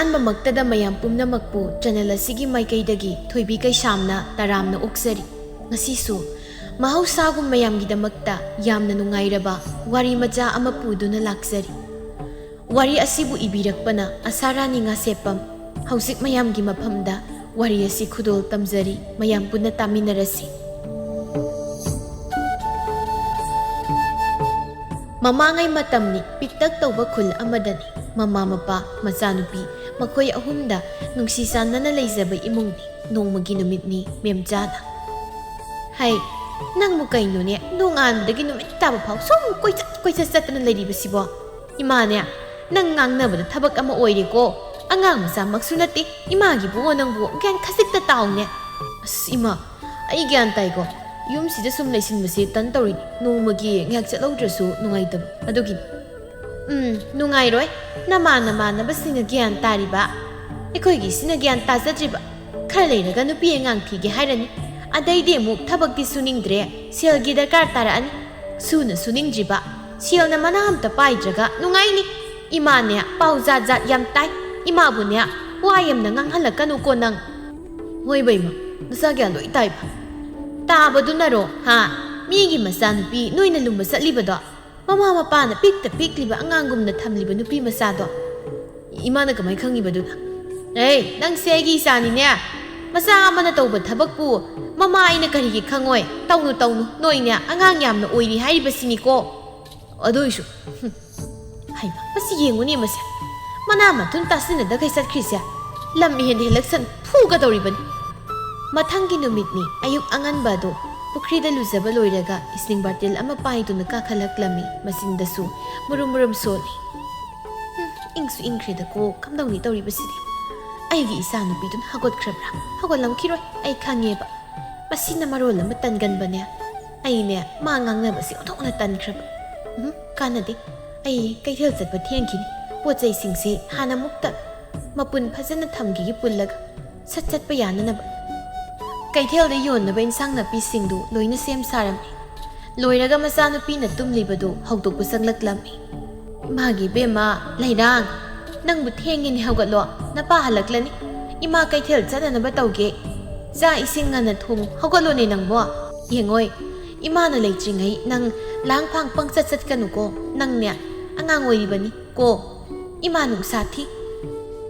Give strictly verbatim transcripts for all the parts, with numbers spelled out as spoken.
ꯑꯍꯥꯟꯕꯃꯛꯇꯗ ꯃꯌꯥꯝ ꯄꯨꯝꯅꯃꯛꯄꯨ channel ꯑꯁꯤꯒꯤ ꯃꯥꯏꯀꯩꯗꯒꯤ ꯊꯣꯏꯕꯤ ꯀꯩꯁꯥꯝꯅ ꯇꯔꯥꯝꯅ ꯑꯣꯛꯆꯔꯤ꯫ ꯉꯁꯤꯁꯨ ꯃꯍꯧꯁꯥꯒꯨꯝ ꯃꯌꯥꯝꯒꯤꯗꯃꯛꯇ ꯌꯥꯝꯅ ꯅꯨꯡꯉꯥꯏꯔꯕ ꯋꯥꯔꯤ ꯃꯆꯥ ꯑꯃ ꯄꯨꯗꯨꯅ ꯂꯥꯛꯆꯔꯤ꯫ ꯋꯥꯔꯤ ꯑꯁꯤꯕꯨ ꯏꯕꯤꯔꯛꯄꯅ ꯑꯁꯥꯔꯥꯅꯤ ꯉꯥꯁꯦꯞꯄꯝ꯫ ꯍꯧꯖꯤꯛ ꯃꯌꯥꯝꯒꯤ ꯃꯐꯝꯗ ꯋꯥꯔꯤ ꯑꯁꯤ ꯈꯨꯗꯣꯜ ꯇꯝꯖꯔꯤ, ꯃꯌꯥꯝ ꯄꯨꯟꯅ ꯇꯥꯃꯤꯟꯅꯔꯁꯤ꯫ ꯃꯃꯥꯡꯉꯩ ꯃꯇꯝꯅꯤ, ꯄꯤꯛꯇꯛ ꯇꯧꯕ ꯈꯨꯜ ꯑꯃꯗꯅꯤ꯫ ꯃꯃꯥ ꯃꯄꯥ, ꯃꯆꯥꯅꯨꯄꯤ, ꯃꯈꯣꯏ ꯑꯍꯨꯝꯗ ꯅꯨꯡꯁꯤ ꯆꯥꯟꯅꯅ ꯂꯩꯖꯕ ꯏꯃꯨꯡꯅꯤ꯫ ꯅꯣꯡꯃꯒꯤ ꯅꯨꯃꯤꯠꯅꯤ꯫ ꯃꯦꯝꯆꯥꯅ, "ꯍꯩ, ꯅꯪꯕꯨ ꯀꯩꯅꯣꯅꯦ? ꯅꯣꯡꯉꯥꯟꯕꯗꯒꯤ ꯅꯨꯃꯤꯠ ꯇꯥꯕ ꯐꯥꯎ ꯁꯨꯝ ꯀꯣꯏꯆꯠ ꯀꯣꯏꯆꯠ ꯆꯠꯇꯅ ꯂꯩꯔꯤꯕꯁꯤꯕꯣ? ꯏꯃꯥꯅꯦ, ꯅꯪ ꯉꯥꯡꯅꯕꯗ ꯊꯕꯛ ꯑꯃ ꯑꯣꯏꯔꯦꯀꯣ꯫ ꯑꯉꯥꯡ ꯃꯆꯥꯃꯛꯁꯨ ꯅꯠꯇꯦ꯫ ꯏꯃꯥꯒꯤꯕꯨ ꯅꯪꯕꯨ ꯒ꯭ꯌꯥꯟ ꯈꯖꯤꯛꯇ ꯇꯥꯎꯅꯦ꯫ ꯑꯁ, ꯏꯃꯥ, ꯑꯩ ꯒ꯭ꯌꯥꯟ ꯇꯥꯏꯀꯣ꯫ ꯌꯨꯝꯁꯤꯗ ꯁꯨꯝ ꯂꯩꯁꯤꯟꯕꯁꯦ ꯇꯟ ꯇꯧꯔꯤꯅꯤ꯫ ꯅꯣꯡꯃꯒꯤ ꯉꯥꯏꯍꯥꯛ ꯆꯠꯍꯧꯗ꯭ꯔꯁꯨ ꯅꯨꯡꯉꯥꯏꯇꯕ꯫ ꯑꯗꯨꯒꯤꯅꯤ꯫" "ꯎꯝ, ꯅꯨꯡꯉꯥꯏꯔꯣꯏ꯫ ꯅꯃꯥꯟ ꯅꯃꯥꯟꯅꯕꯁꯤꯡꯅ ꯒ꯭ꯌꯥꯟ ꯇꯥꯔꯤꯕ, ꯑꯩꯈꯣꯏꯒꯤꯁꯤꯅ ꯒ꯭ꯌꯥꯟ ꯇꯥꯖꯗ꯭ꯔꯤꯕ꯫ ꯈꯔ ꯂꯩꯔꯒ ꯅꯨꯄꯤ ꯑꯉꯥꯡ ꯊꯤꯒꯦ ꯍꯥꯏꯔꯅꯤ꯫ ꯑꯗꯩꯗꯤ ꯑꯃꯨꯛ ꯊꯕꯛꯇꯤ ꯁꯨꯅꯤꯡꯗ꯭ꯔꯦ, ꯁꯦꯜꯒꯤ ꯗꯔꯀꯥꯔ ꯇꯥꯔꯛꯑꯅꯤ꯫ ꯁꯨꯅ ꯁꯨꯅꯤꯡꯗ꯭ꯔꯤꯕ, ꯁꯦꯜꯅ ꯃꯅꯥ ꯑꯝꯇ ꯄꯥꯏꯗ꯭ꯔꯒ ꯅꯨꯡꯉꯥꯏꯅꯤ꯫ ꯏꯃꯥꯅꯦ, ꯄꯥꯎ ꯖꯥꯠ ꯖꯥꯠ ꯌꯥꯝ ꯇꯥꯏ꯫ ꯏꯃꯥꯕꯨꯅꯦ, ꯋꯥ ꯌꯥꯝꯅ ꯉꯥꯡꯍꯜꯂꯛꯀꯅꯨꯀꯣ ꯅꯪ꯫" "ꯍꯣꯏ ꯕꯩꯃ, ꯃꯆꯥ ꯒ꯭ꯌꯥꯟ ꯂꯣꯏ ꯇꯥꯏꯕ꯫" "ꯇꯥꯕꯗꯨꯅꯔꯣ, ꯍꯥ? ꯃꯤꯒꯤ ꯃꯆꯥꯅꯨꯄꯤ ꯅꯣꯏꯅ ꯂꯨꯝꯕ ꯆꯠꯂꯤꯕꯗꯣ? ꯃꯃꯥ ꯃꯄꯥꯅ ꯄꯤꯛꯇ ꯄꯤꯛꯂꯤꯕ ꯑꯉꯥꯡꯒꯨꯝꯅ ꯊꯝꯂꯤꯕ ꯅꯨꯄꯤ ꯃꯆꯥꯗꯣ?" "ꯏꯃꯥꯅ ꯀꯃꯥꯏ ꯈꯪꯉꯤꯕꯗꯨꯅ?" "ꯑꯦ, ꯅꯪꯁꯦ ꯑꯩꯒꯤ ꯏꯆꯥꯅꯤꯅꯦ꯫ ꯃꯆꯥ ꯑꯃꯅ ꯇꯧꯕ ꯊꯕꯛꯄꯨ ꯃꯃꯥ ꯑꯩꯅ ꯀꯔꯤꯒꯤ ꯈꯪꯉꯣꯏ? ꯇꯧꯅꯨ, ꯇꯧꯅꯨ, ꯅꯣꯏꯅꯦ ꯑꯉꯥꯡ ꯌꯥꯝꯅ ꯑꯣꯏꯔꯤ ꯍꯥꯏꯔꯤꯕꯁꯤꯅꯤꯀꯣ꯫" "ꯑꯗꯨꯏꯁꯨ, ꯍꯨꯝ, ꯍꯩꯃ, ꯃꯁꯤ ꯌꯦꯡꯉꯨꯅꯦ ꯃꯁꯦ꯫ ꯃꯅꯥ ꯃꯊꯨꯝ ꯇꯥꯁꯤꯟꯅꯗꯈꯩ ꯆꯠꯈ꯭ꯔꯤꯁꯦ꯫ ꯂꯝ ꯍꯦꯟꯗ ꯍꯦꯜꯂꯛꯁꯅꯨ, ꯐꯨꯒꯗꯧꯔꯤꯕꯅꯤ꯫" ꯃꯊꯪꯒꯤ ꯅꯨꯃꯤꯠꯅꯤ꯫ ꯑꯌꯨꯛ ꯑꯉꯟꯕ ꯑꯗꯨ ꯄꯨꯈ꯭ꯔꯤꯗ ꯂꯨꯖꯕ ꯂꯣꯏꯔꯒ ꯏꯁꯤꯡ ꯕꯥꯔꯇꯤꯜ ꯑꯃ ꯄꯥꯏꯗꯨꯅ ꯀꯥꯈꯠꯂꯛꯂꯝꯃꯤ꯫ ꯃꯆꯤꯟꯗꯁꯨ ꯃꯨꯔꯨꯝ ꯃꯨꯔꯨꯝ ꯁꯣꯜꯂꯤ꯫ "ꯍꯨꯝ, ꯏꯪꯁꯨ ꯏꯪꯈ꯭ꯔꯦꯗꯀꯣ, ꯀꯝꯗꯧꯅꯤ ꯇꯧꯔꯤꯕꯁꯤꯗꯤ? ꯑꯩꯒꯤ ꯏꯆꯥꯅꯨꯄꯤꯗꯨꯅ ꯍꯧꯒꯠꯈ꯭ꯔꯕ꯭ꯔꯥ? ꯍꯧꯒꯠꯂꯝꯈꯤꯔꯣꯏ, ꯑꯩ ꯈꯪꯉꯦꯕ꯫ ꯃꯁꯤꯅ ꯃꯔꯣꯜ ꯑꯃ ꯇꯟꯒꯟꯕꯅꯦ꯫ ꯑꯩꯅꯦ, ꯃꯥ ꯉꯥꯡꯅꯕꯁꯤ ꯑꯣꯟꯊꯣꯛꯅ ꯇꯟꯈ꯭ꯔꯕ꯫ ꯎꯝ, ꯀꯥꯟꯅꯗꯦ꯫ ꯑꯩ ꯀꯩꯊꯦꯜ ꯆꯠꯄ ꯊꯦꯡꯈꯤꯅꯤ꯫ ꯄꯣꯠ ꯆꯩꯁꯤꯡꯁꯤ ꯍꯥꯟꯅ ꯑꯃꯨꯛꯇ ꯃꯄꯨꯟ ꯐꯖꯅ ꯊꯝꯈꯤꯒꯦ ꯄꯨꯜꯂꯒ, ꯁꯠ ꯆꯠꯄ ꯌꯥꯅꯅꯕ꯫" ꯀꯩꯊꯦꯜꯗ ꯌꯣꯟꯅꯕ ꯏꯟꯁꯥꯡ ꯅꯥꯄꯤꯁꯤꯡꯗꯨ ꯂꯣꯏꯅ ꯁꯦꯝ ꯁꯥꯔꯝꯃꯤ꯫ ꯂꯣꯏꯔꯒ ꯃꯆꯥꯅꯨꯄꯤꯅ ꯇꯨꯝꯂꯤꯕꯗꯨ ꯍꯧꯗꯣꯛꯄ ꯆꯪꯂꯛꯂꯝꯃꯤ꯫ "ꯏꯃꯥꯒꯤ ꯏꯕꯦꯝꯃ, ꯂꯩꯔꯥꯡ, ꯅꯪꯕꯨ ꯊꯦꯡꯉꯦꯅꯦ, ꯍꯧꯒꯠꯂꯣ꯫ ꯅꯄꯥ ꯍꯜꯂꯛꯂꯅꯤ꯫ ꯏꯃꯥ ꯀꯩꯊꯦꯜ ꯆꯠꯅꯅꯕ ꯇꯧꯒꯦ꯫ ꯆꯥꯛ ꯏꯁꯤꯡ ꯉꯟꯅ ꯊꯣꯡꯉꯨ꯫ ꯍꯧꯒꯠꯂꯣꯅꯦ ꯅꯪꯕꯣ꯫ ꯌꯦꯡꯉꯣꯏ, ꯏꯃꯥꯅ ꯂꯩꯇ꯭ꯔꯤꯉꯩ ꯅꯪ ꯂꯥꯡ ꯐꯥꯡ ꯄꯪꯆꯠ ꯆꯠꯀꯅꯨꯀꯣ꯫ ꯅꯪꯅꯦ ꯑꯉꯥꯡ ꯑꯣꯏꯔꯤꯕꯅꯤ ꯀꯣ꯫ ꯏꯃꯥ ꯅꯨꯡꯁꯥ ꯊꯤ꯫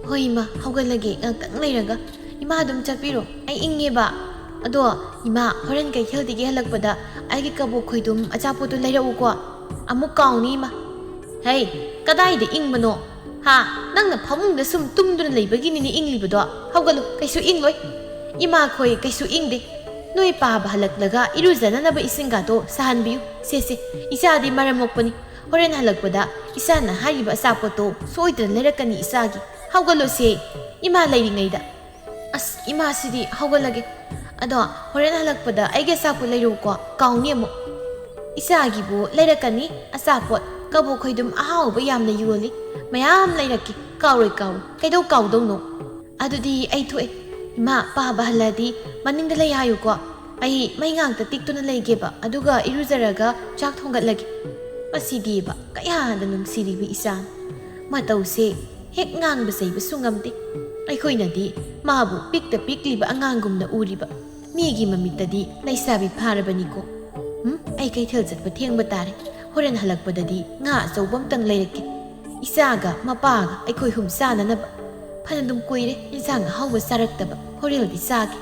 ꯍꯣꯏ ꯏꯃꯥ, ꯍꯧꯒꯠꯂꯒꯦ꯫ ꯉꯥꯛꯇꯪ ꯂꯩꯔꯒ ꯏꯃꯥ ꯑꯗꯨꯝ ꯆꯠꯄꯤꯔꯣ꯫ ꯑꯩ ꯏꯪꯉꯦꯕ꯫ ꯑꯗꯣ ꯏꯃꯥ, ꯍꯣꯔꯦꯟ ꯀꯩꯊꯦꯜꯗꯒꯤ ꯍꯜꯂꯛꯄꯗ ꯑꯩꯒꯤ ꯀꯕꯣꯛ ꯈꯣꯏꯗꯨꯝ ꯑꯆꯥꯄꯣꯠꯇꯣ ꯂꯩꯔꯛꯎꯀꯣ꯫ ꯑꯃꯨꯛ ꯀꯥꯎꯅꯤ ꯏꯃꯥ꯫ ꯍꯩ, ꯀꯗꯥꯏꯗ ꯏꯪꯕꯅꯣ? ꯍꯥ? ꯅꯪꯅ ꯐꯃꯨꯡꯗ ꯁꯨꯝ ꯇꯨꯝꯗꯨꯅ ꯂꯩꯕꯒꯤꯅꯤꯅꯦ ꯏꯪꯂꯤꯕꯗꯣ꯫ ꯍꯧꯒꯠꯂꯨ, ꯀꯩꯁꯨ ꯏꯪꯂꯣꯏ꯫ ꯏꯃꯥꯈꯣꯏ ꯀꯩꯁꯨ ꯏꯪꯗꯦ꯫ ꯅꯣꯏ ꯄꯥꯕ ꯍꯜꯂꯛꯂꯒ ꯏꯔꯨꯖꯅꯅꯕ ꯏꯁꯤꯡꯒꯥꯗꯣ ꯁꯥꯍꯟꯕꯤꯌꯨ꯫ ꯁꯦ, ꯁꯦ, ꯏꯆꯥꯗꯤ ꯃꯔꯝ ꯃꯣꯛꯄꯅꯤ꯫ ꯍꯣꯔꯦꯟ ꯍꯜꯂꯛꯄꯗ ꯏꯆꯥꯅ ꯍꯥꯏꯔꯤꯕ ꯑꯆꯥꯄꯣꯠꯇꯣ ꯁꯣꯏꯗꯅ ꯂꯩꯔꯛꯀꯅꯤ ꯏꯆꯥꯒꯤ꯫ ꯍꯧꯒꯠꯂꯣꯁꯦ, ꯏꯃꯥ ꯂꯩꯔꯤꯉꯩꯗ꯫ ꯑꯁ, ꯏꯃꯥꯁꯤꯗꯤ ꯍꯧꯒꯠꯂꯒꯦ꯫ ꯑꯗꯣ ꯍꯣꯔꯦꯟ ꯍꯜꯂꯛꯄꯗ ꯑꯩꯒꯤ ꯑꯆꯥꯄꯣꯠ ꯂꯩꯔꯛꯎꯀꯣ, ꯀꯥꯎꯅꯤ ꯑꯃꯨꯛ꯫ ꯏꯆꯥꯒꯤꯕꯨ ꯂꯩꯔꯛꯀꯅꯤ ꯑꯆꯥꯄꯣꯠ, ꯀꯕꯣꯛ ꯈꯣꯏꯗꯨꯝ ꯑꯍꯥꯎꯕ ꯌꯥꯝꯅ ꯌꯣꯜꯂꯤ, ꯃꯌꯥꯝ ꯂꯩꯔꯛꯀꯦ, ꯀꯥꯎꯔꯣꯏ, ꯀꯥꯎꯔꯣꯏ, ꯀꯩꯗꯧ ꯀꯥꯎꯗꯧꯅꯣ? ꯑꯗꯨꯗꯤ ꯑꯩ ꯊꯣꯛꯑꯦ꯫ ꯏꯃꯥ, ꯄꯥꯕ ꯍꯜꯂꯛꯑꯗꯤ ꯃꯅꯤꯡꯗ ꯂꯩ ꯍꯥꯏꯌꯨꯀꯣ꯫ ꯑꯩ ꯃꯩ ꯉꯥꯛꯇ ꯇꯤꯛꯇꯨꯅ ꯂꯩꯒꯦꯕ, ꯑꯗꯨꯒ ꯏꯔꯨꯖꯔꯒ ꯆꯥꯛ ꯊꯣꯡꯒꯠꯂꯒꯦ꯫ ꯃꯁꯤꯗꯤꯕ ꯀꯌꯥꯗ ꯅꯨꯡꯁꯤꯔꯤꯕ ꯏꯆꯥꯅꯣ꯫ ꯃꯇꯧꯁꯦ ꯍꯦꯛ ꯉꯥꯡꯕ ꯆꯩꯕꯁꯨ ꯉꯝꯗꯦ꯫ ꯑꯩꯈꯣꯏꯅꯗꯤ ꯃꯥꯕꯨ ꯄꯤꯛꯇ ꯄꯤꯛꯂꯤꯕ ꯑꯉꯥꯡꯒꯨꯝꯅ ꯎꯔꯤꯕ, ꯃꯤꯒꯤ ꯃꯃꯤꯠꯇꯗꯤ ꯂꯩꯁꯥꯕꯤ ꯐꯥꯔꯕꯅꯤꯀꯣ꯫ ꯎꯝ, ꯑꯩ ꯀꯩꯊꯦꯜ ꯆꯠꯄ ꯊꯦꯡꯕ ꯇꯥꯔꯦ꯫ ꯍꯣꯔꯦꯟ ꯍꯜꯂꯛꯄꯗꯗꯤ ꯉꯥ ꯑꯆꯧꯕ ꯑꯝꯇꯪ ꯂꯩꯔꯛꯀꯦ꯫ ꯏꯆꯥꯒ ꯃꯄꯥꯒ ꯑꯩꯈꯣꯏ ꯑꯍꯨꯝ ꯆꯥꯅꯅꯕ꯫ ꯐꯅꯗꯨꯝ ꯀꯨꯏꯔꯦ ꯏꯟꯁꯥꯡ ꯑꯍꯥꯎꯕ ꯆꯥꯔꯛꯇꯕ, ꯍꯣꯔꯦꯟꯗꯤ ꯆꯥꯒꯦ꯫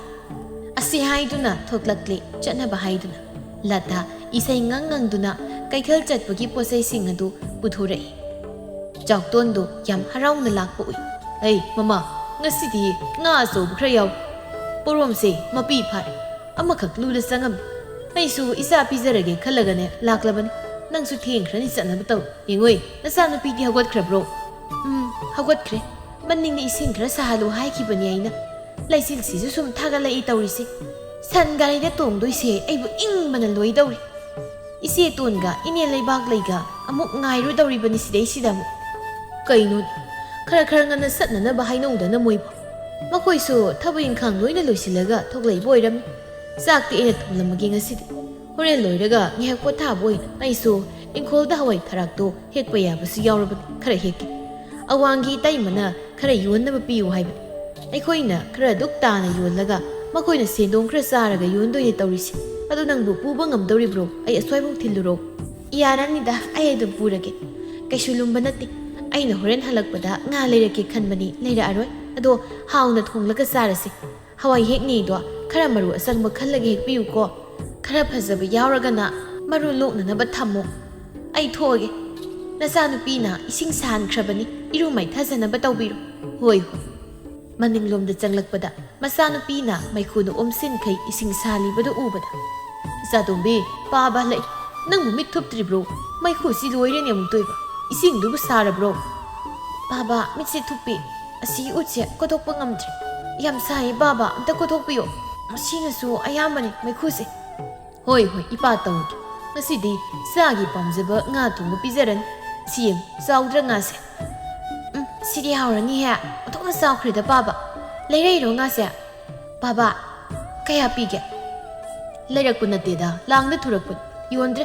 ꯑꯁꯤ ꯍꯥꯏꯗꯨꯅ ꯊꯣꯛꯂꯛꯂꯦ ꯆꯠꯅꯕ ꯍꯥꯏꯗꯨꯅ꯫ ꯂꯇꯥ ꯏꯁꯩ ꯉꯪ ꯉꯪꯗꯨꯅ ꯀꯩꯊꯦꯜ ꯆꯠꯄꯒꯤ ꯄꯣꯠꯆꯩꯁꯤꯡ ꯑꯗꯨ ꯄꯨꯊꯣꯔꯛꯏ꯫ ꯆꯥꯎꯇꯣꯟꯗꯨ ꯌꯥꯝ ꯍꯔꯥꯎꯅ ꯂꯥꯛꯄ ꯎꯏ꯫ "ꯑꯩ ꯃꯃꯥ, ꯉꯁꯤꯗꯤ ꯉꯥ ꯑꯆꯧꯕ ꯈꯔ ꯌꯥꯎ꯫ ꯄꯣꯔꯣꯝꯁꯦ ꯃꯄꯤ ꯐꯥꯔꯦ꯫ ꯑꯃꯈꯛ ꯂꯨꯗ ꯆꯪꯉꯝꯃꯤ꯫ ꯑꯩꯁꯨ ꯏꯆꯥ ꯄꯤꯖꯔꯒꯦ ꯈꯜꯂꯒꯅꯦ ꯂꯥꯛꯂꯕꯅꯤ꯫ ꯅꯪꯁꯨ ꯊꯦꯡꯈ꯭ꯔꯅꯤ ꯆꯠꯅꯕ ꯇꯧ꯫ ꯌꯦꯡꯉꯨꯏ, ꯅꯆꯥꯅꯨꯄꯤꯗꯤ ꯍꯧꯒꯠꯈ꯭ꯔꯕ꯭ꯔꯣ?" "ꯎꯝ, ꯍꯧꯒꯠꯈ꯭ꯔꯦ꯫ ꯃꯅꯤꯡꯗ ꯏꯁꯤꯡ ꯈꯔ ꯁꯥꯍꯜꯂꯨ ꯍꯥꯏꯈꯤꯕꯅꯤ ꯑꯩꯅ꯫ ꯂꯩꯆꯤꯜꯁꯤꯁꯨ ꯁꯨꯝ ꯊꯥꯒꯠꯂꯛꯏ ꯇꯧꯔꯤꯁꯦ꯫ ꯁꯟ ꯒꯥꯔꯤꯗ ꯇꯣꯡꯗꯣꯏꯁꯦ ꯑꯩꯕꯨ ꯏꯪꯕꯅ ꯂꯣꯏꯗꯧꯔꯤ꯫ ꯏꯆꯦ ꯇꯣꯟꯒ ꯏꯅꯦ ꯂꯩꯕꯥꯛꯂꯩꯒ ꯑꯃꯨꯛ ꯉꯥꯏꯔꯨꯗꯧꯔꯤꯕꯅꯤ ꯁꯤꯗꯩꯁꯤꯗ ꯑꯃꯨꯛ꯫ ꯀꯩꯅꯣ, ꯈꯔ ꯈꯔ ꯉꯟꯅ ꯆꯠꯅꯅꯕ ꯍꯥꯏꯅꯧꯗꯅ ꯃꯣꯏꯕꯨ꯫ ꯃꯈꯣꯏꯁꯨ ꯊꯕꯛ ꯏꯪꯈꯥꯡ ꯂꯣꯏꯅ ꯂꯣꯏꯁꯤꯜꯂꯒ ꯊꯣꯛꯂꯛꯏꯕ ꯑꯣꯏꯔꯝꯃꯤ꯫ ꯆꯥꯛꯇꯤ ꯑꯩꯅ ꯊꯣꯡꯂꯝꯃꯒꯦ ꯉꯁꯤꯗꯤ꯫ ꯍꯣꯔꯦꯟ ꯂꯣꯏꯔꯒ ꯉꯥꯏꯍꯥꯛ ꯄꯣꯊꯥꯕ ꯑꯣꯏꯅ ꯑꯩꯁꯨ ꯏꯪꯈꯣꯜꯗ ꯍꯋꯥꯏ ꯊꯔꯥꯛꯇꯣ ꯍꯦꯛꯄ ꯌꯥꯕꯁꯨ ꯌꯥꯎꯔꯕꯅꯤ, ꯈꯔ ꯍꯦꯛꯀꯦ꯫ ꯑꯋꯥꯡꯒꯤ ꯏꯇꯩꯃꯅ ꯈꯔ ꯌꯣꯟꯅꯕ ꯄꯤꯌꯨ ꯍꯥꯏꯕꯅꯤ꯫ ꯑꯩꯈꯣꯏꯅ ꯈꯔ ꯗꯨꯛ ꯇꯥꯅ ꯌꯣꯜꯂꯒ ꯃꯈꯣꯏꯅ ꯁꯦꯟꯗꯣꯡ ꯈꯔ ꯆꯥꯔꯒ ꯌꯣꯟꯗꯣꯏꯅꯦ ꯇꯧꯔꯤꯁꯦ꯫ ꯑꯗꯨ ꯅꯪꯕꯨ ꯄꯨꯕ ꯉꯝꯗꯧꯔꯤꯕ꯭ꯔꯣ? ꯑꯩ ꯑꯁ꯭ꯋꯥꯏꯐꯥꯎ ꯊꯤꯜꯂꯨꯔꯣ? ꯌꯥꯔꯅꯤꯗ, ꯑꯩ ꯑꯗꯨꯝ ꯄꯨꯔꯒꯦ꯫ ꯀꯩꯁꯨ ꯂꯨꯝꯕ ꯅꯠꯇꯦ꯫ ꯑꯩꯅ ꯍꯣꯔꯦꯟ ꯍꯜꯂꯛꯄꯗ ꯉꯥ ꯂꯩꯔꯛꯀꯦ ꯈꯟꯕꯅꯤ, ꯂꯩꯔꯛꯑꯔꯣꯏ꯫ ꯑꯗꯣ ꯍꯥꯎꯅ ꯊꯣꯡꯂꯒ ꯆꯥꯔꯁꯦ꯫ ꯍꯋꯥꯏ ꯍꯦꯛꯅꯤꯗꯣ ꯈꯔ ꯃꯔꯨ ꯑꯆꯪꯕ ꯈꯜꯂꯒ ꯍꯦꯛꯄꯤꯌꯨꯀꯣ꯫ ꯈꯔ ꯐꯖꯕ ꯌꯥꯎꯔꯒꯅ ꯃꯔꯨ ꯂꯣꯛꯅꯅꯕ ꯊꯝꯃꯣ꯫ ꯑꯩ ꯊꯣꯛꯑꯒꯦ꯫ ꯅꯆꯥꯅꯨꯄꯤꯅ ꯏꯁꯤꯡ ꯁꯥꯍꯟꯈ꯭ꯔꯕꯅꯤ, ꯏꯔꯨ ꯃꯥꯏꯊꯖꯅꯕ ꯇꯧꯕꯤꯔꯣ꯫ ꯍꯣꯏ, ꯍꯣꯏ꯫ ꯃꯅꯤꯡꯂꯣꯝꯗ ꯆꯪꯂꯛꯄꯗ ꯃꯆꯥꯅꯨꯄꯤꯅ ꯃꯩꯈꯨꯗ ꯑꯣꯝꯁꯤꯟꯈꯩ ꯏꯁꯤꯡ ꯁꯥꯍꯜꯂꯤꯕꯗꯨ ꯎꯕꯗ, "ꯏꯆꯥꯇꯣꯝꯕꯤ, ꯄꯥꯕ ꯍꯜꯂꯛꯏ꯫ ꯅꯪꯕꯨ ꯃꯤꯠ ꯊꯨꯞꯇ꯭ꯔꯤꯕ꯭ꯔꯣ? ꯃꯩꯈꯨꯁꯤ ꯂꯣꯏꯔꯦꯅꯦ ꯑꯃꯨꯛꯇꯣꯏꯕ꯫ ꯏꯁꯤꯡꯗꯨꯕꯨ ꯁꯥꯔꯕ꯭ꯔꯣ?" "ꯄꯥꯕ, ꯃꯤꯠꯁꯦ ꯊꯨꯞꯄꯤ꯫ ꯑꯁꯤꯒꯤ ꯎꯠꯁꯦ ꯀꯣꯊꯣꯛꯄ ꯉꯝꯗ꯭ꯔꯦ꯫ ꯌꯥꯝ ꯁꯥꯏꯌꯦ ꯄꯥꯕ, ꯑꯝꯇ ꯀꯣꯊꯣꯛꯄꯤꯌꯣ꯫ ꯃꯁꯤꯅꯁꯨ ꯑꯌꯥꯝꯕꯅꯤ ꯃꯩꯈꯨꯁꯦ꯫" "ꯍꯣꯏ, ꯍꯣꯏ, ꯏꯄꯥ ꯇꯧꯔꯒꯦ꯫ ꯉꯁꯤꯗꯤ ꯏꯆꯥꯒꯤ ꯄꯥꯝꯖꯕ ꯉꯥ ꯊꯣꯡꯕ ꯄꯤꯖꯔꯅꯤ꯫ ꯁꯤ ꯌꯦꯡꯉꯨ, ꯆꯥꯎꯗ꯭ꯔ ꯉꯥꯁꯦ?" "ꯎꯝ, ꯁꯤꯗꯤ ꯍꯥꯎꯔꯅꯤꯍꯦ꯫ ꯑꯣꯟꯊꯣꯛꯅ ꯆꯥꯎꯈ꯭ꯔꯦꯗ ꯄꯥꯕ꯫ ꯂꯩꯔꯛꯏꯔꯣ ꯉꯥꯁꯦ? ꯄꯥꯕ, ꯀꯌꯥ ꯄꯤꯒꯦ?" "ꯂꯩꯔꯛꯄ ꯅꯠꯇꯦꯗ, ꯂꯥꯡꯗ ꯊꯨꯔꯛꯄꯅꯤ꯫ ꯌꯣꯟꯗ꯭ꯔꯦ꯫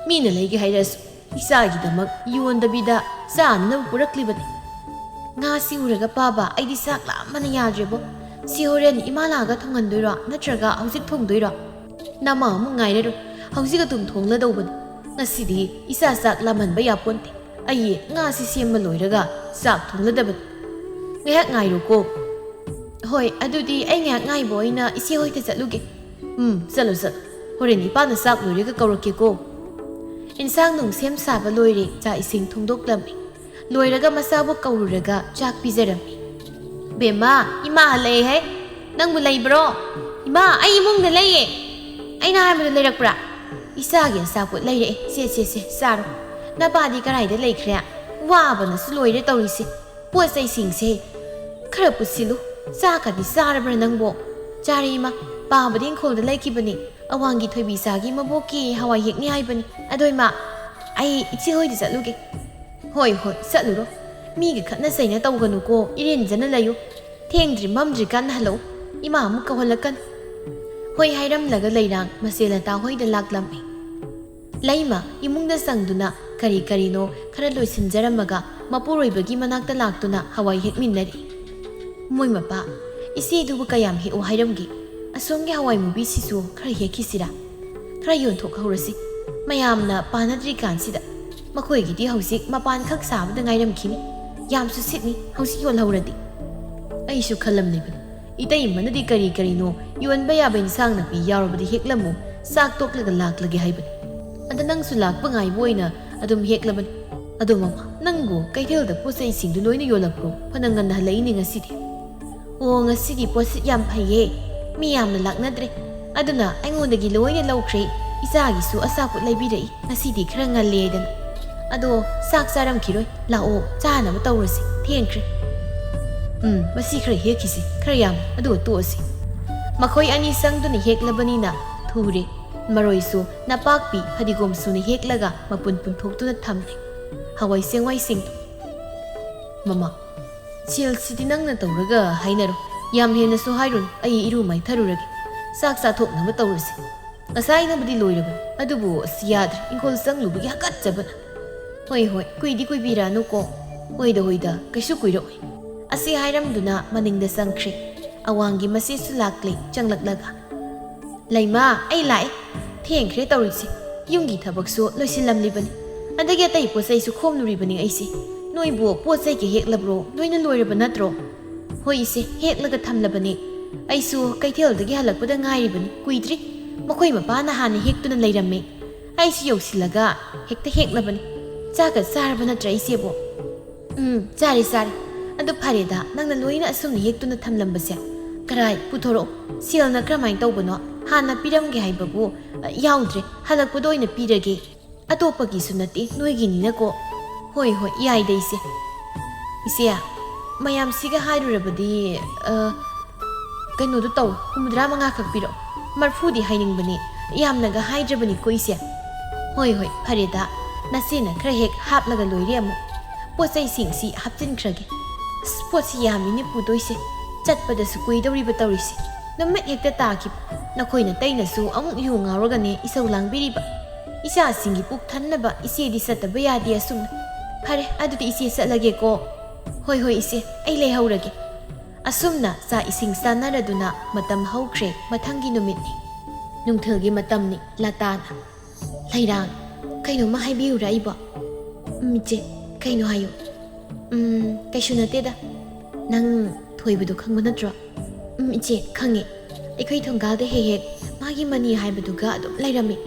ꯃꯤꯅ ꯂꯩꯒꯦ ꯍꯥꯏꯔꯛꯑꯁꯨ ꯏꯆꯥꯒꯤꯗꯃꯛ ꯌꯣꯟꯗꯕꯤꯗ ꯆꯥꯅꯅꯕ ꯄꯨꯔꯛꯂꯤꯕꯅꯤ꯫" "ꯉꯥꯁꯤ ꯎꯔꯒ ꯄꯥꯕ, ꯑꯩꯗꯤ ꯆꯥꯛ ꯂꯥꯝꯕꯅ ꯌꯥꯗ꯭ꯔꯦꯕꯣ꯫ ꯁꯤ ꯍꯣꯔꯦꯟ ꯏꯃꯥ ꯂꯥꯛꯑꯒ ꯊꯣꯡꯍꯟꯗꯣꯏꯔꯣ, ꯅꯠꯇ꯭ꯔꯒ ꯍꯧꯖꯤꯛ ꯊꯣꯡꯗꯣꯏꯔꯣ?" "ꯅꯃꯥ ꯑꯃꯨꯛ ꯉꯥꯏꯔꯔꯣꯏ꯫ ꯍꯧꯖꯤꯛ ꯑꯗꯨꯝ ꯊꯣꯡꯂꯗꯧꯕꯅꯤ꯫ ꯉꯁꯤꯗꯤ ꯏꯆꯥ ꯆꯥꯛ ꯂꯥꯝꯍꯟꯕ ꯌꯥꯄꯣꯟꯇꯦ꯫ ꯑꯩ ꯉꯥꯁꯤ ꯁꯦꯝꯕ ꯂꯣꯏꯔꯒ ꯆꯥꯛ ꯊꯣꯡꯂꯗꯕꯅꯤ꯫ ꯉꯥꯏꯍꯥꯛ ꯉꯥꯏꯔꯣꯀꯣ꯫" "ꯍꯣꯏ, ꯑꯗꯨꯗꯤ ꯑꯩ ꯉꯥꯏꯍꯥꯛ ꯉꯥꯏꯕ ꯑꯣꯏꯅ ꯏꯆꯦ ꯍꯣꯏꯗ ꯆꯠꯂꯨꯒꯦ꯫" "ꯎꯝ, ꯆꯠꯂꯣ, ꯆꯠꯂꯣ꯫ ꯍꯣꯔꯦꯟ ꯏꯄꯥꯅ ꯆꯥꯛ ꯂꯣꯏꯔꯒ ꯀꯧꯔꯛꯀꯦꯀꯣ꯫" ꯏꯟꯁꯥꯡ ꯅꯨꯡ ꯁꯦꯝ ꯁꯥꯕ ꯂꯣꯏꯔꯦ, ꯆꯥꯛ ꯏꯁꯤꯡ ꯊꯣꯡꯗꯣꯛꯂꯝꯃꯤ꯫ ꯂꯣꯏꯔꯒ ꯃꯆꯥꯕꯨ ꯀꯧꯔꯨꯔꯒ ꯆꯥꯛ ꯄꯤꯖꯔꯝꯃꯤ꯫ "ꯕꯦꯝꯃ, ꯏꯃꯥ ꯍꯜꯂꯛꯑꯦꯍꯦ꯫ ꯅꯪꯕꯨ ꯂꯩꯕ꯭ꯔꯣ?" "ꯏꯃꯥ, ꯑꯩ ꯏꯃꯨꯡꯗ ꯂꯩꯌꯦ꯫ ꯑꯩꯅ ꯍꯥꯏꯕꯗꯨ ꯂꯩꯔꯛꯄ꯭ꯔꯥ?" "ꯏꯆꯥꯒꯤ ꯑꯆꯥꯄꯣꯠ ꯂꯩꯔꯛꯑꯦ꯫ ꯁꯦ, ꯁꯦ, ꯁꯦ, ꯆꯥꯔꯣ꯫ ꯅꯄꯥꯗꯤ ꯀꯗꯥꯏꯗ ꯂꯩꯈ꯭ꯔꯦ? ꯋꯥꯕꯅꯁꯨ ꯂꯣꯏꯔꯦ ꯇꯧꯔꯤꯁꯦ꯫ ꯄꯣꯠ ꯆꯩꯁꯤꯡꯁꯦ ꯈꯔ ꯄꯨꯁꯤꯜꯂꯨ꯫ ꯆꯥꯛꯀꯗꯤ ꯆꯥꯔꯕ꯭ꯔꯥ ꯅꯪꯕꯣ?" "ꯆꯥꯔꯦ ꯏꯃꯥ꯫ ꯄꯥꯕꯗꯤ ꯏꯪꯈꯣꯜꯗ ꯂꯩꯈꯤꯕꯅꯤ꯫ ꯑꯋꯥꯡꯒꯤ ꯊꯣꯏꯕꯤ ꯆꯥꯒꯤ ꯃꯕꯣꯛꯀꯤ ꯍꯋꯥꯏ ꯍꯦꯛꯅꯤ ꯍꯥꯏꯕꯅꯤ꯫ ꯑꯗꯣ ꯏꯃꯥ, ꯑꯩ ꯏꯆꯦ ꯍꯣꯏꯗ ꯆꯠꯂꯨꯒꯦ꯫" "ꯍꯣꯏ, ꯍꯣꯏ, ꯆꯠꯂꯨꯔꯣ꯫ ꯃꯤꯒ ꯈꯠꯅ ꯆꯩꯅ ꯇꯧꯒꯅꯨꯀꯣ, ꯏꯔꯦꯟꯖꯅ ꯂꯩꯌꯨ꯫ ꯊꯦꯡꯗ꯭ꯔꯤ ꯃꯝꯗ꯭ꯔꯤꯀꯥꯟ ꯍꯜꯂꯛꯎ꯫ ꯏꯃꯥ ꯑꯃꯨꯛ ꯀꯧꯍꯜꯂꯛꯀꯅꯤ꯫" ꯍꯣꯏ ꯍꯥꯏꯔꯝꯂꯒ ꯂꯩꯔꯥꯡ ꯃꯆꯦ ꯂꯇꯥ ꯍꯣꯏꯗ ꯂꯥꯛꯂꯝꯃꯤ꯫ ꯂꯩꯃ ꯏꯃꯨꯡꯗ ꯆꯪꯗꯨꯅ ꯀꯔꯤ ꯀꯔꯤꯅꯣ ꯈꯔ ꯂꯣꯏꯁꯤꯟꯖꯔꯝꯃꯒ ꯃꯄꯨꯔꯣꯏꯕꯒꯤ ꯃꯅꯥꯛꯇ ꯂꯥꯛꯇꯨꯅ ꯍꯋꯥꯏ ꯍꯦꯛꯃꯤꯟꯅꯔꯤ꯫ "ꯃꯣꯏ ꯃꯄꯥ, ꯏꯆꯦꯗꯨꯕꯨ ꯀꯌꯥꯝ ꯍꯦꯛꯑꯣ ꯍꯥꯏꯔꯝꯒꯦ? ꯑꯁꯣꯝꯒꯤ ꯍꯋꯥꯏ ꯃꯨꯕꯤꯁꯤꯁꯨ ꯈꯔ ꯍꯦꯛꯈꯤꯁꯤꯔꯥ? ꯈꯔ ꯌꯣꯟꯊꯣꯛꯍꯧꯔꯁꯤ꯫ ꯃꯌꯥꯝꯅ ꯄꯥꯅꯗ꯭ꯔꯤꯀꯥꯟꯁꯤꯗ꯫ ꯃꯈꯣꯏꯒꯤꯗꯤ ꯍꯧꯖꯤꯛ ꯃꯄꯥꯟ ꯈꯛ ꯁꯥꯕꯗ ꯉꯥꯏꯔꯝꯈꯤꯅꯤ꯫ ꯌꯥꯝꯁꯨ ꯁꯤꯠꯅꯤ ꯍꯧꯖꯤꯛ ꯌꯣꯜꯍꯧꯔꯗꯤ"꯫ ꯑꯩꯁꯨ ꯈꯜꯂꯝꯂꯤꯕꯅꯤ꯫ ꯏꯇꯩꯃꯅꯗꯤ ꯀꯔꯤ ꯀꯔꯤꯅꯣ ꯌꯣꯟꯕ ꯌꯥꯕ ꯏꯟꯁꯥꯡ ꯅꯥꯄꯤ ꯌꯥꯎꯔꯕꯗꯤ ꯍꯦꯛꯂꯝꯃꯨ, ꯆꯥꯛ ꯇꯣꯛꯂꯒ ꯂꯥꯛꯂꯒꯦ ꯍꯥꯏꯕꯅꯤ꯫ ꯑꯗ ꯅꯪꯁꯨ ꯂꯥꯛꯄ ꯉꯥꯏꯕ ꯑꯣꯏꯅ ꯑꯗꯨꯝ ꯍꯦꯛꯂꯕꯅꯤ꯫ ꯑꯗꯣ ꯃꯃꯥ, ꯅꯪꯕꯨ ꯀꯩꯊꯦꯜꯗ ꯄꯣꯠ ꯆꯩꯁꯤꯡꯗꯨ ꯂꯣꯏꯅ ꯌꯣꯜꯂꯛꯄ꯭ꯔꯣ? ꯐꯅ ꯉꯟꯅ ꯍꯜꯂꯛꯏꯅꯦ ꯉꯁꯤꯗꯤ꯫ "ꯑꯣ, ꯉꯁꯤꯗꯤ ꯄꯣꯠꯁꯤꯠ ꯌꯥꯝ ꯐꯩꯌꯦ꯫ ꯃꯤ ꯌꯥꯝꯅ ꯂꯥꯛꯅꯗ꯭ꯔꯦ꯫ ꯑꯗꯨꯅ ꯑꯩꯉꯣꯟꯗꯒꯤ ꯂꯣꯏꯅ ꯂꯧꯈ꯭ꯔꯦ꯫ ꯏꯆꯥꯒꯤꯁꯨ ꯑꯆꯥꯄꯣꯠ ꯂꯩꯕꯤꯔꯛꯏ꯫ ꯉꯁꯤꯗꯤ ꯈꯔ ꯉꯜꯂꯦꯗꯅ꯫ ꯑꯗꯣ ꯆꯥꯛ ꯆꯥꯔꯝꯈꯤꯔꯣꯏ꯫ ꯂꯥꯛꯑꯣ, ꯆꯥꯅꯕ ꯇꯧꯔꯁꯤ꯫ ꯊꯦꯡꯈ꯭ꯔꯦ"꯫ "ꯎꯝ, ꯃꯁꯤ ꯈꯔ ꯍꯦꯛꯈꯤꯁꯤ, ꯈꯔ ꯌꯥꯝ, ꯑꯗꯨꯒ ꯇꯣꯛꯑꯁꯤ"꯫ ꯃꯈꯣꯏ ꯑꯅꯤ ꯆꯪꯗꯨꯅ ꯍꯦꯛꯂꯕꯅꯤꯅ ꯊꯨꯔꯦ꯫ ꯃꯔꯣꯏꯁꯨ ꯅꯄꯥꯛꯄꯤ, ꯐꯗꯤꯒꯣꯝ ꯁꯨꯅ ꯍꯦꯛꯂꯒ ꯃꯄꯨꯟ ꯄꯨꯟꯊꯣꯛꯇꯨꯅ ꯊꯝꯂꯦ꯫ ꯍꯋꯥꯏ ꯆꯦꯡꯋꯥꯏꯁꯤꯡ꯫ "ꯃꯃꯥ, ꯁꯦꯜꯁꯤꯗꯤ ꯅꯪꯅ ꯇꯧꯔꯒ ꯍꯥꯏꯅꯔꯣ꯫ ꯌꯥꯝ ꯍꯦꯟꯅꯁꯨ ꯍꯥꯏꯔꯨꯅꯨ, ꯑꯩ ꯏꯔꯨ ꯃꯥꯏꯊꯔꯨꯔꯒꯦ꯫ ꯆꯥꯛ ꯆꯥꯊꯣꯛꯅꯕ ꯇꯧꯔꯁꯤ꯫ ꯉꯁꯥꯏꯅꯕꯨꯗꯤ ꯂꯣꯏꯔꯕꯅꯤ, ꯑꯗꯨꯕꯨ ꯑꯁ ꯌꯥꯗ꯭ꯔꯦ, ꯏꯪꯈꯣꯜ ꯆꯪꯂꯨꯕꯒꯤ ꯍꯥꯀꯠꯆꯕꯅ"꯫ "ꯍꯣꯏ, ꯍꯣꯏ, ꯀꯨꯏꯗꯤ ꯀꯨꯏꯕꯤꯔꯅꯨꯀꯣ"꯫ "ꯍꯣꯏꯗ, ꯍꯣꯏꯗ, ꯀꯩꯁꯨ ꯀꯨꯏꯔꯛꯑꯣꯏ"꯫ ꯑꯁꯤ ꯍꯥꯏꯔꯝꯗꯨꯅ ꯃꯅꯤꯡꯗ ꯆꯪꯈ꯭ꯔꯦ꯫ ꯑꯋꯥꯡꯒꯤ ꯃꯆꯦꯁꯨ ꯂꯥꯛꯂꯦ ꯆꯪꯂꯛꯂꯒ꯫ "ꯂꯩꯃ, ꯑꯩ ꯂꯥꯛꯑꯦ꯫ ꯊꯦꯡꯈ꯭ꯔꯦ ꯇꯧꯔꯤꯁꯦ꯫ ꯌꯨꯝꯒꯤ ꯊꯕꯛꯁꯨ ꯂꯣꯏꯁꯤꯜꯂꯝꯂꯤꯕꯅꯤ꯫ ꯑꯗꯒꯤ ꯑꯇꯩ ꯄꯣꯠ ꯆꯩꯁꯨ ꯈꯣꯝꯂꯨꯔꯤꯕꯅꯤ ꯑꯩꯁꯦ꯫ ꯅꯣꯏꯕꯨ ꯄꯣꯠ ꯆꯩꯒ ꯍꯦꯛꯂꯕ꯭ꯔꯣ? ꯂꯣꯏꯅ ꯂꯣꯏꯔꯕ ꯅꯠꯇ꯭ꯔꯣ?" "ꯍꯣꯏ ꯏꯆꯦ, ꯍꯦꯛꯂꯒ ꯊꯝꯂꯕꯅꯤ꯫ ꯑꯩꯁꯨ ꯀꯩꯊꯦꯜꯗꯒꯤ ꯍꯜꯂꯛꯄꯗ ꯉꯥꯏꯔꯤꯕꯅꯤ, ꯀꯨꯏꯗ꯭ꯔꯤ꯫ ꯃꯈꯣꯏ ꯃꯄꯥꯅ ꯍꯥꯟꯅ ꯍꯦꯛꯇꯨꯅ ꯂꯩꯔꯝꯃꯦ꯫ ꯑꯩꯁꯨ ꯌꯧꯁꯤꯜꯂꯒ ꯍꯦꯛꯇ ꯍꯦꯛꯂꯕꯅꯤ꯫ ꯆꯥꯛꯀ ꯆꯥꯔꯕ ꯅꯠꯇ꯭ꯔꯥ ꯏꯆꯦꯕꯨ?" "ꯎꯝ, ꯆꯥꯔꯦ, ꯆꯥꯔꯦ꯫ ꯑꯗꯨ ꯐꯔꯦꯗ, ꯅꯪꯅ ꯂꯣꯏꯅ ꯑꯁꯨꯝꯅ ꯍꯦꯛꯇꯨꯅ ꯊꯝꯂꯝꯕꯁꯦ꯫ ꯀꯔꯥꯏ, ꯄꯨꯊꯣꯔꯛꯑꯣ꯫ ꯁꯦꯜꯅ ꯀꯔꯝꯍꯥꯏꯅ ꯇꯧꯕꯅꯣ? ꯍꯥꯟꯅ ꯄꯤꯔꯝꯒꯦ ꯍꯥꯏꯕꯕꯨ, ꯑ, ꯌꯥꯎꯗ꯭ꯔꯦ꯫ ꯍꯜꯂꯛꯄꯗ ꯑꯣꯏꯅ ꯄꯤꯔꯒꯦ꯫ ꯑꯇꯣꯞꯄꯒꯤꯁꯨ ꯅꯠꯇꯦ, ꯅꯣꯏꯒꯤꯅꯤꯅꯀꯣ"꯫ "ꯍꯣꯏ, ꯍꯣꯏ, ꯌꯥꯏꯗ ꯏꯆꯦ"꯫ "ꯏꯆꯦ, ꯃꯌꯥꯝꯁꯤꯒ ꯍꯥꯏꯔꯨꯔꯕꯗꯤ, ꯑ, ꯀꯩꯅꯣꯗꯨ ꯇꯧ, ꯍꯨꯝꯐꯨꯇꯔꯥ ꯃꯉꯥ ꯈꯛ ꯄꯤꯔꯛꯑꯣ꯫ ꯃꯔꯐꯨꯗꯤ ꯍꯥꯏꯅꯤꯡꯕꯅꯤ, ꯌꯥꯝꯅꯒ ꯍꯥꯏꯗ꯭ꯔꯕꯅꯤꯀꯣ ꯏꯆꯦ"꯫ "ꯍꯣꯏ, ꯍꯣꯏ, ꯐꯔꯦꯗ, ꯅꯆꯦꯅ ꯈꯔ ꯍꯦꯛ ꯍꯥꯞꯂꯒ ꯂꯣꯏꯔꯦ ꯑꯃꯨꯛ꯫ ꯄꯣꯠ ꯆꯩꯁꯤꯡꯁꯤ ꯍꯥꯞꯆꯤꯟꯈ꯭ꯔꯒꯦ꯫ ꯑꯁ, ꯄꯣꯠꯁꯤ ꯌꯥꯝꯃꯤꯅꯦ ꯄꯨꯗꯣꯏꯁꯦ꯫ ꯆꯠꯄꯗꯁꯨ ꯀꯨꯏꯗꯧꯔꯤꯕ ꯇꯧꯔꯤꯁꯦ꯫ ꯅꯨꯃꯤꯠ ꯍꯦꯛꯇ ꯇꯥꯈꯤꯕ꯫ ꯅꯈꯣꯏ ꯅꯇꯩꯅꯁꯨ ꯑꯃꯨꯛ ꯌꯨ ꯉꯥꯎꯔꯒꯅꯦ ꯏꯁꯧ ꯂꯥꯡꯕꯤꯔꯤꯕ꯫ ꯏꯆꯥꯁꯤꯡꯒꯤ ꯄꯨꯛ ꯊꯟꯅꯕ ꯏꯆꯦꯗꯤ ꯆꯠꯇꯕ ꯌꯥꯗꯦ ꯑꯁꯨꯝꯅ꯫ ꯐꯔꯦ, ꯑꯗꯨꯗꯤ ꯏꯆꯦ ꯆꯠꯂꯒꯦꯀꯣ꯫ ꯍꯣꯏ, ꯍꯣꯏ, ꯏꯆꯦ, ꯑꯩ ꯂꯩꯍꯧꯔꯒꯦ꯫ ꯑꯁꯨꯝꯅ ꯆꯥꯛ ꯏꯁꯤꯡ ꯆꯥꯅꯔꯗꯨꯅ ꯃꯇꯝ ꯍꯧꯈ꯭ꯔꯦ꯫ ꯃꯊꯪꯒꯤ ꯅꯨꯃꯤꯠꯅꯤ꯫ ꯅꯨꯡꯊꯤꯜꯒꯤ ꯃꯇꯝꯅꯤ꯫ ꯂꯇꯥꯅ, "ꯂꯩꯔꯥꯡ, ꯀꯩꯅꯣꯝꯃ ꯍꯥꯏꯕꯤꯌꯨꯔꯥ ꯑꯩꯕꯣ?" "ꯎꯝ, ꯏꯆꯦ, ꯀꯩꯅꯣ ꯍꯥꯏꯌꯨ?" "ꯎꯝ, ꯀꯩꯁꯨ ꯅꯠꯇꯦꯗ꯫ ꯅꯪ ꯊꯣꯏꯕꯗꯣ ꯈꯪꯕ ꯅꯠꯇ꯭ꯔꯣ?" "ꯎꯝ, ꯏꯆꯦ, ꯈꯪꯉꯦ꯫ ꯑꯩꯈꯣꯏ ꯊꯣꯡꯒꯥꯜꯗ ꯍꯦꯛ ꯍꯦꯛ ꯃꯥꯒꯤ ꯃꯅꯤ ꯍꯥꯏꯕꯗꯨꯒ ꯑꯗꯨꯝ ꯂꯩꯔꯝꯃꯤ꯫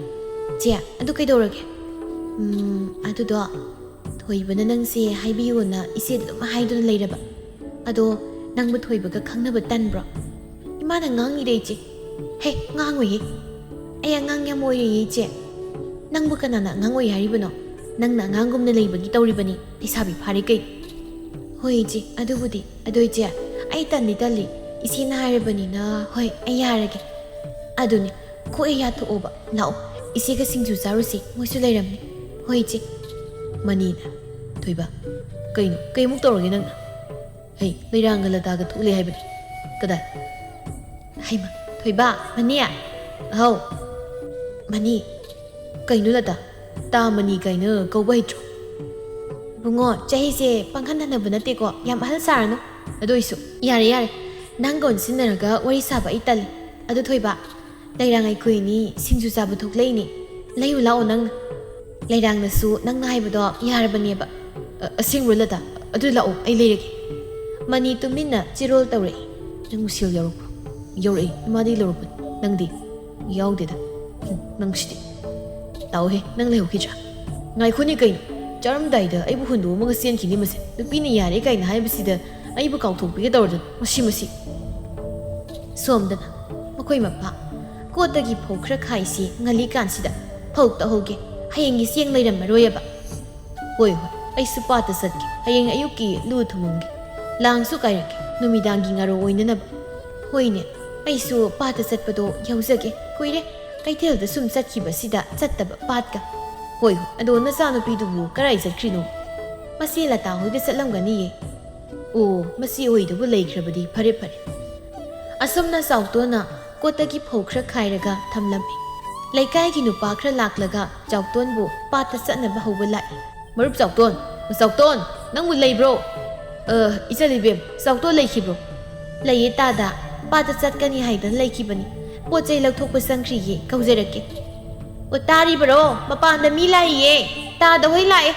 ꯏꯆꯦ, ꯑꯗꯨ ꯀꯩꯗꯧꯔꯒꯦ?" "ꯎꯝ, ꯑꯗꯨꯗꯣ ꯊꯣꯏꯕꯅ ꯅꯪꯁꯦ ꯍꯥꯏꯕꯤꯌꯣꯅ ꯏꯆꯦꯗ ꯑꯗꯨꯝ ꯍꯥꯏꯗꯨꯅ ꯂꯩꯔꯕ꯫ ꯑꯗꯣ ꯅꯪꯕꯨ ꯊꯣꯏꯕꯒ ꯈꯪꯅꯕ ꯇꯟꯕ꯭ꯔꯣ?" "ꯏꯃꯥꯅ ꯉꯥꯡꯉꯤꯗ, ꯏꯆꯦ꯫" "ꯍꯦ, ꯉꯥꯡꯉꯣꯏꯍꯦ꯫ ꯑꯩ ꯑꯉꯥꯡ ꯌꯥꯝ ꯑꯣꯏꯔꯤꯌꯦ, ꯏꯆꯦ꯫ ꯅꯪꯕꯨ ꯀꯅꯥꯅ ꯑꯉꯥꯡ ꯑꯣꯏ ꯍꯥꯏꯔꯤꯕꯅꯣ? ꯅꯪꯅ ꯑꯉꯥꯡꯒꯨꯝꯅ ꯂꯩꯕꯒꯤ ꯇꯧꯔꯤꯕꯅꯤ꯫ ꯂꯩꯁꯥꯕꯤ ꯐꯥꯔꯦ ꯀꯩ?" "ꯍꯣꯏ, ꯏꯆꯦ, ꯑꯗꯨꯕꯨꯗꯤ꯫ ꯑꯗꯣ, ꯏꯆꯦ, ꯑꯩ ꯇꯟꯗꯤ ꯇꯜꯂꯤ꯫ ꯏꯆꯦꯅ ꯍꯥꯏꯔꯕꯅꯤꯅ, ꯍꯣꯏ, ꯑꯩ ꯌꯥꯔꯒꯦ꯫ ꯑꯗꯨꯅꯤ, ꯈꯣꯛ ꯍꯦꯛ ꯌꯥꯊꯣꯛꯑꯣꯕ꯫ ꯂꯥꯛꯑꯣ, ꯏꯆꯦꯒ ꯁꯤꯡꯖꯨ ꯆꯥꯔꯨꯁꯤ, ꯃꯣꯏꯁꯨ ꯂꯩꯔꯝꯅꯤ꯫" "ꯍꯣꯏ, ꯏꯆꯦ꯫" ꯃꯅꯤꯅ, "ꯊꯣꯏꯕ, ꯀꯩꯅꯣ? ꯀꯩꯃꯨꯛ ꯇꯧꯔꯒꯦ ꯅꯪꯅ? ꯍꯩ, ꯂꯩꯔꯥꯡꯒ ꯂꯇꯥꯒ ꯊꯣꯛꯂꯦ ꯍꯥꯏꯕꯅꯤ꯫ ꯀꯗꯥꯏ? ꯍꯩꯃ, ꯊꯣꯏꯕ, ꯃꯅꯤ!" "ꯍꯥꯎ꯫" "ꯃꯅꯤ, ꯀꯩꯅꯣ ꯂꯇꯥ? ꯇꯥ ꯃꯅꯤ ꯀꯥꯏꯅ ꯀꯧꯕ ꯍꯩꯇ꯭ꯔꯣ?" "ꯏꯕꯨꯡꯉꯣ, ꯆꯍꯤꯁꯦ ꯄꯪꯍꯟ ꯍꯟꯅꯕ ꯅꯠꯇꯦꯀꯣ, ꯌꯥꯝ ꯑꯍꯜ ꯁꯥꯔꯅꯨ꯫ ꯑꯗꯨ ꯑꯣꯏꯁꯨ, ꯌꯥꯔꯦ, ꯌꯥꯔꯦ, ꯅꯪꯒ ꯑꯣꯟꯁꯤꯟꯅꯔꯒ ꯋꯥꯔꯤ ꯁꯥꯕ ꯑꯩ ꯇꯜꯂꯤ꯫ ꯑꯗꯨ ꯊꯣꯏꯕ, ꯂꯩꯔꯥꯡ ꯑꯩꯈꯣꯏꯅꯤ ꯁꯤꯡꯖꯨ ꯆꯥꯕ ꯊꯣꯛꯂꯛꯏꯅꯦ꯫ ꯂꯩꯔꯨ ꯂꯥꯛꯑꯣ ꯅꯪꯅ꯫" ꯂꯩꯔꯥꯡꯅꯁꯨ ꯅꯪꯅ ꯍꯥꯏꯕꯗꯣ ꯌꯥꯔꯕꯅꯦꯕ꯫ "ꯑ-, ꯑꯁꯦꯡꯕ꯭ꯔꯣ ꯂꯇꯥ? ꯑꯗꯨ ꯂꯥꯛꯑꯣ, ꯑꯩ ꯂꯩꯔꯒꯦ꯫" ꯃꯅꯤ ꯇꯨꯃꯤꯟꯅ ꯆꯤꯔꯣꯜ ꯇꯧꯔꯛꯏ꯫ "ꯅꯪ ꯃꯨꯁꯦꯜ ꯌꯥꯎꯔꯛꯄ꯭ꯔꯣ?" "ꯌꯥꯎꯔꯛꯏ, ꯏꯃꯥꯗꯤ ꯂꯧꯔꯛꯄꯅꯤ꯫ ꯅꯪꯗꯤ?" "ꯌꯥꯎꯗꯦꯗ꯫" "ꯎꯝ, ꯅꯪꯁꯤꯗꯤ꯫ ꯂꯥꯛꯑꯣꯍꯦ, ꯅꯪ ꯂꯩꯍꯧꯈꯤꯗ꯭ꯔꯥ?" "ꯉꯥꯏꯈꯣꯅꯦ ꯀꯩꯅꯣ, ꯆꯥꯔꯝꯗꯥꯏꯗ ꯑꯩꯕꯨ ꯍꯨꯟꯗꯣꯛꯑꯝꯃꯒ ꯆꯦꯟꯈꯤꯅꯤ ꯃꯁꯦ꯫ ꯅꯨꯄꯤꯅ ꯌꯥꯔꯦ ꯀꯥꯏꯅ ꯍꯥꯏꯕꯁꯤꯗ ꯑꯩꯕꯨ ꯀꯥꯎꯊꯣꯛꯄꯤꯒꯦ ꯇꯧꯔꯗꯅ, ꯃꯁꯤ, ꯃꯁꯤ꯫" ꯁꯣꯝꯗꯅ ꯃꯈꯣꯏ ꯃꯄꯥ, "ꯀꯣꯠꯇꯒꯤ ꯐꯧ ꯈꯔ ꯈꯥꯏꯁꯤ, ꯉꯜꯂꯤꯀꯥꯟꯁꯤꯗ ꯐꯧ ꯇꯛꯍꯧꯒꯦ, ꯍꯌꯦꯡꯒꯤ ꯆꯦꯡ ꯂꯩꯔꯝꯃꯔꯣꯏꯑꯕ꯫" "ꯍꯣꯏ, ꯍꯣꯏ, ꯑꯩꯁꯨ ꯄꯥꯠꯇ ꯆꯠꯀꯦ, ꯍꯌꯦꯡ ꯑꯌꯨꯛꯀꯤ ꯂꯨ ꯊꯨꯝꯃꯝꯒꯦ, ꯂꯥꯡꯁꯨ ꯀꯥꯏꯔꯛꯀꯦ, ꯅꯨꯃꯤꯗꯥꯡꯒꯤ ꯉꯥꯔꯧ ꯑꯣꯏꯅꯅꯕ꯫" "ꯍꯣꯏꯅꯦ, ꯑꯩꯁꯨ ꯄꯥꯠꯇ ꯆꯠꯄꯗꯣ ꯌꯥꯎꯖꯒꯦ, ꯀꯨꯏꯔꯦ ꯀꯩꯊꯦꯜꯗ ꯁꯨꯝ ꯆꯠꯈꯤꯕꯁꯤꯗ ꯆꯠꯇꯕ ꯄꯥꯠꯀ꯫" "ꯍꯣꯏ, ꯍꯣꯏ, ꯑꯗꯣ ꯅꯆꯥꯅꯨꯄꯤꯗꯨꯕꯨ ꯀꯔꯥꯏ ꯆꯠꯈ꯭ꯔꯤꯅꯣ?" "ꯃꯁꯤ ꯂꯇꯥ ꯍꯣꯏꯗ ꯆꯠꯂꯝꯒꯅꯤꯌꯦ꯫" "ꯑꯣ, ꯃꯁꯤ ꯍꯣꯏꯗꯕꯨ ꯂꯩꯈ꯭ꯔꯕꯗꯤ ꯐꯔꯦ, ꯐꯔꯦ꯫" ꯑꯁꯨꯝꯅ ꯆꯥꯎꯇꯣꯟꯅ ꯀꯣꯠꯇꯒꯤ ꯐꯧ ꯈꯔ ꯈꯥꯏꯔꯒ ꯊꯝꯂꯝꯃꯤ꯫ ꯂꯩꯀꯥꯏꯒꯤ ꯅꯨꯄꯥ ꯈꯔ ꯂꯥꯛꯂꯒ ꯆꯥꯎꯇꯣꯟꯕꯨ ꯄꯥꯠꯇ ꯆꯠꯅꯕ ꯍꯧꯕ ꯂꯥꯛꯏ꯫ "ꯃꯔꯨꯞ ꯆꯥꯎꯇꯣꯟ, ꯆꯥꯎꯇꯣꯟ, ꯅꯪꯕꯨ ꯂꯩꯕ꯭ꯔꯣ?" "ꯑ, ꯏꯆꯜ ꯏꯕꯦꯝ, ꯆꯥꯎꯇꯣꯟ ꯂꯩꯈꯤꯕ꯭ꯔꯣ?" "ꯂꯩꯌꯦ ꯇꯥꯗ, ꯄꯥꯠꯇ ꯆꯠꯀꯅꯤ ꯍꯥꯏꯗꯅ ꯂꯩꯈꯤꯕꯅꯤ꯫ ꯄꯣꯠ ꯆꯩ ꯂꯧꯊꯣꯛꯄ ꯆꯪꯈ꯭ꯔꯤꯌꯦ, ꯀꯧꯖꯔꯛꯀꯦ꯫" "ꯑꯣ, ꯇꯥꯔꯤꯕꯔꯣ? ꯃꯄꯥꯟꯗ ꯃꯤ ꯂꯥꯛꯏꯌꯦ, ꯇꯥꯗ ꯍꯣꯏ ꯂꯥꯛꯑꯦ꯫"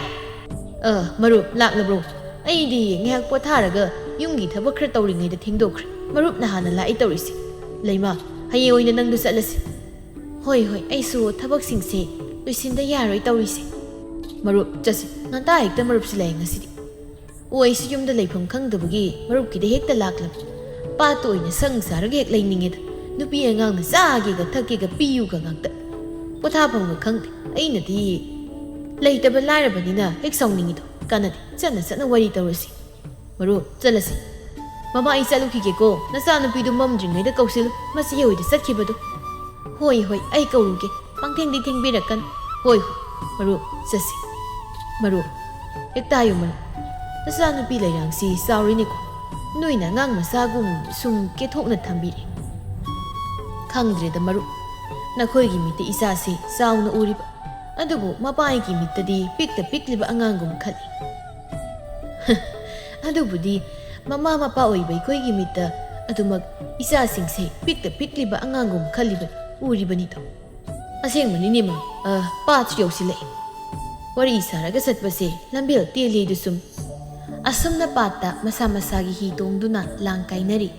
"ꯑ, ꯃꯔꯨꯞ, ꯂꯥꯛꯂꯕ꯭ꯔꯣ? ꯑꯩꯗꯤ ꯉꯥꯏꯍꯥꯛ ꯄꯣꯊꯥꯔꯒ ꯌꯨꯝꯒꯤ ꯊꯕꯛ ꯈꯔ ꯇꯧꯔꯤꯉꯩꯗ ꯊꯦꯡꯗꯣꯛꯈ꯭ꯔꯦ꯫ ꯃꯔꯨꯞꯅ ꯍꯥꯟꯅ ꯂꯥꯛꯏ ꯇꯧꯔꯤꯁꯦ꯫ ꯂꯩꯃ, ꯍꯌꯦꯡ ꯑꯣꯏꯅ ꯅꯪꯗꯨ ꯆꯠꯂꯁꯤ꯫" "ꯍꯣꯏ, ꯍꯣꯏ, ꯑꯩꯁꯨ ꯊꯕꯛꯁꯤꯡꯁꯦ ꯂꯣꯏꯁꯤꯟꯗ ꯌꯥꯔꯣꯏ ꯇꯧꯔꯤꯁꯦ꯫" "ꯃꯔꯨꯞ, ꯆꯠꯁꯤ꯫ ꯉꯟꯇꯥ ꯍꯦꯛꯇ ꯃꯔꯨꯞꯁꯤ ꯂꯥꯛꯑꯦ ꯉꯁꯤꯗꯤ꯫" "ꯑꯣ, ꯑꯩꯁꯨ ꯌꯨꯝꯗ ꯂꯩꯐꯝ ꯈꯪꯗꯕꯒꯤ ꯃꯔꯨꯞꯀꯤꯗ ꯍꯦꯛꯇ ꯂꯥꯛꯂꯕ꯫ ꯄꯥꯠꯇ ꯑꯣꯏꯅ ꯁꯪ ꯁꯥꯔꯒ ꯍꯦꯛ ꯂꯩꯅꯤꯡꯉꯦꯗ꯫ ꯅꯨꯄꯤ ꯑꯉꯥꯡꯅ ꯆꯥꯒꯦꯒ ꯊꯛꯀꯦꯒ ꯄꯤꯌꯨꯒ ꯉꯥꯛꯇ꯫ ꯄꯣꯊꯥꯐꯝꯒ ꯈꯪꯗꯦ꯫ ꯑꯩꯅꯗꯤ ꯂꯩꯇꯕ ꯂꯥꯏꯔꯕꯅꯤꯅ ꯍꯦꯛ ꯁꯥꯎꯅꯤꯡꯉꯤꯗꯣ꯫ ꯀꯥꯟꯅꯗꯦ꯫ ꯆꯠꯅ ꯆꯠꯅ ꯋꯥꯔꯤ ꯇꯧꯔꯁꯤ꯫ ꯃꯔꯨꯞ, ꯆꯠꯂꯁꯤ꯫ ꯃꯃꯥ, ꯑꯩ ꯆꯠꯂꯨꯈꯤꯒꯦꯀꯣ꯫ ꯅꯆꯥꯅꯨꯄꯤꯗꯨ ꯃꯝꯗ꯭ꯔꯤꯉꯩꯗ ꯀꯧꯁꯤꯜꯂꯨ꯫ ꯃꯆꯦ ꯍꯣꯏꯗ ꯆꯠꯈꯤꯕꯗꯨ꯫" "ꯍꯣꯏ, ꯍꯣꯏ, ꯑꯩ ꯀꯧꯔꯨꯒꯦ꯫ ꯄꯪꯊꯦꯡꯗꯤ ꯊꯦꯡꯕꯤꯔꯛꯀꯅꯨ꯫" "ꯍꯣꯏ, ꯍꯣꯏ꯫ ꯃꯔꯨꯞ, ꯆꯠꯁꯤ꯫" "ꯃꯔꯨꯞ, ꯍꯦꯛ ꯇꯥꯌꯨ ꯃꯔꯨꯞ꯫ ꯅꯆꯥꯅꯨꯄꯤ ꯂꯩꯔꯥꯡꯁꯤ ꯆꯥꯎꯔꯤꯅꯦꯀꯣ꯫ ꯅꯣꯏꯅ ꯑꯉꯥꯡ ꯃꯆꯥꯒꯨꯝ ꯁꯨꯝ ꯀꯦꯊꯣꯛꯅ ꯊꯝꯕꯤꯔꯦ꯫ ꯈꯪꯗ꯭ꯔꯦꯗ ꯃꯔꯨꯞ, ꯅꯈꯣꯏꯒꯤ ꯃꯤꯠꯇ ꯏꯆꯥꯁꯤ ꯆꯥꯎꯅ ꯎꯔꯤꯕ, ꯑꯗꯨꯕꯨ ꯃꯄꯥꯒꯤ ꯃꯤꯠꯇꯗꯤ ꯄꯤꯛꯇ ꯄꯤꯛꯂꯤꯕ ꯑꯉꯥꯡꯒꯨꯝ ꯈꯜꯂꯤ꯫" "ꯑꯗꯨꯕꯨꯗꯤ ꯃꯃꯥ ꯃꯄꯥ ꯑꯣꯏꯕ ꯑꯩꯈꯣꯏꯒꯤ ꯃꯤꯠꯇ ꯑꯗꯨꯃꯛ ꯏꯆꯥꯁꯤꯡꯁꯦ ꯄꯤꯛꯇ ꯄꯤꯛꯂꯤꯕ ꯑꯉꯥꯡꯒꯨꯝ ꯈꯜꯂꯤꯕ, ꯎꯔꯤꯕꯅꯤꯗꯣ꯫ ꯑꯁꯦꯡꯕꯅꯤꯅꯦ ꯃꯔꯨꯞ, ꯑ, ꯄꯥꯠꯁꯨ ꯌꯧꯁꯤꯜꯂꯛꯑꯦ꯫ ꯋꯥꯔꯤ ꯁꯥꯔꯒ ꯆꯠꯄꯁꯦ ꯂꯝꯕꯦꯜ ꯇꯦꯜꯂꯦꯗꯨ ꯁꯨꯝ꯫ ꯑꯁꯨꯝꯅ ꯄꯥꯠꯇ ꯃꯁꯥ ꯃꯁꯥꯒꯤ ꯍꯤ ꯇꯣꯡꯗꯨꯅ ꯂꯥꯡ ꯀꯥꯏꯅꯔꯤ꯫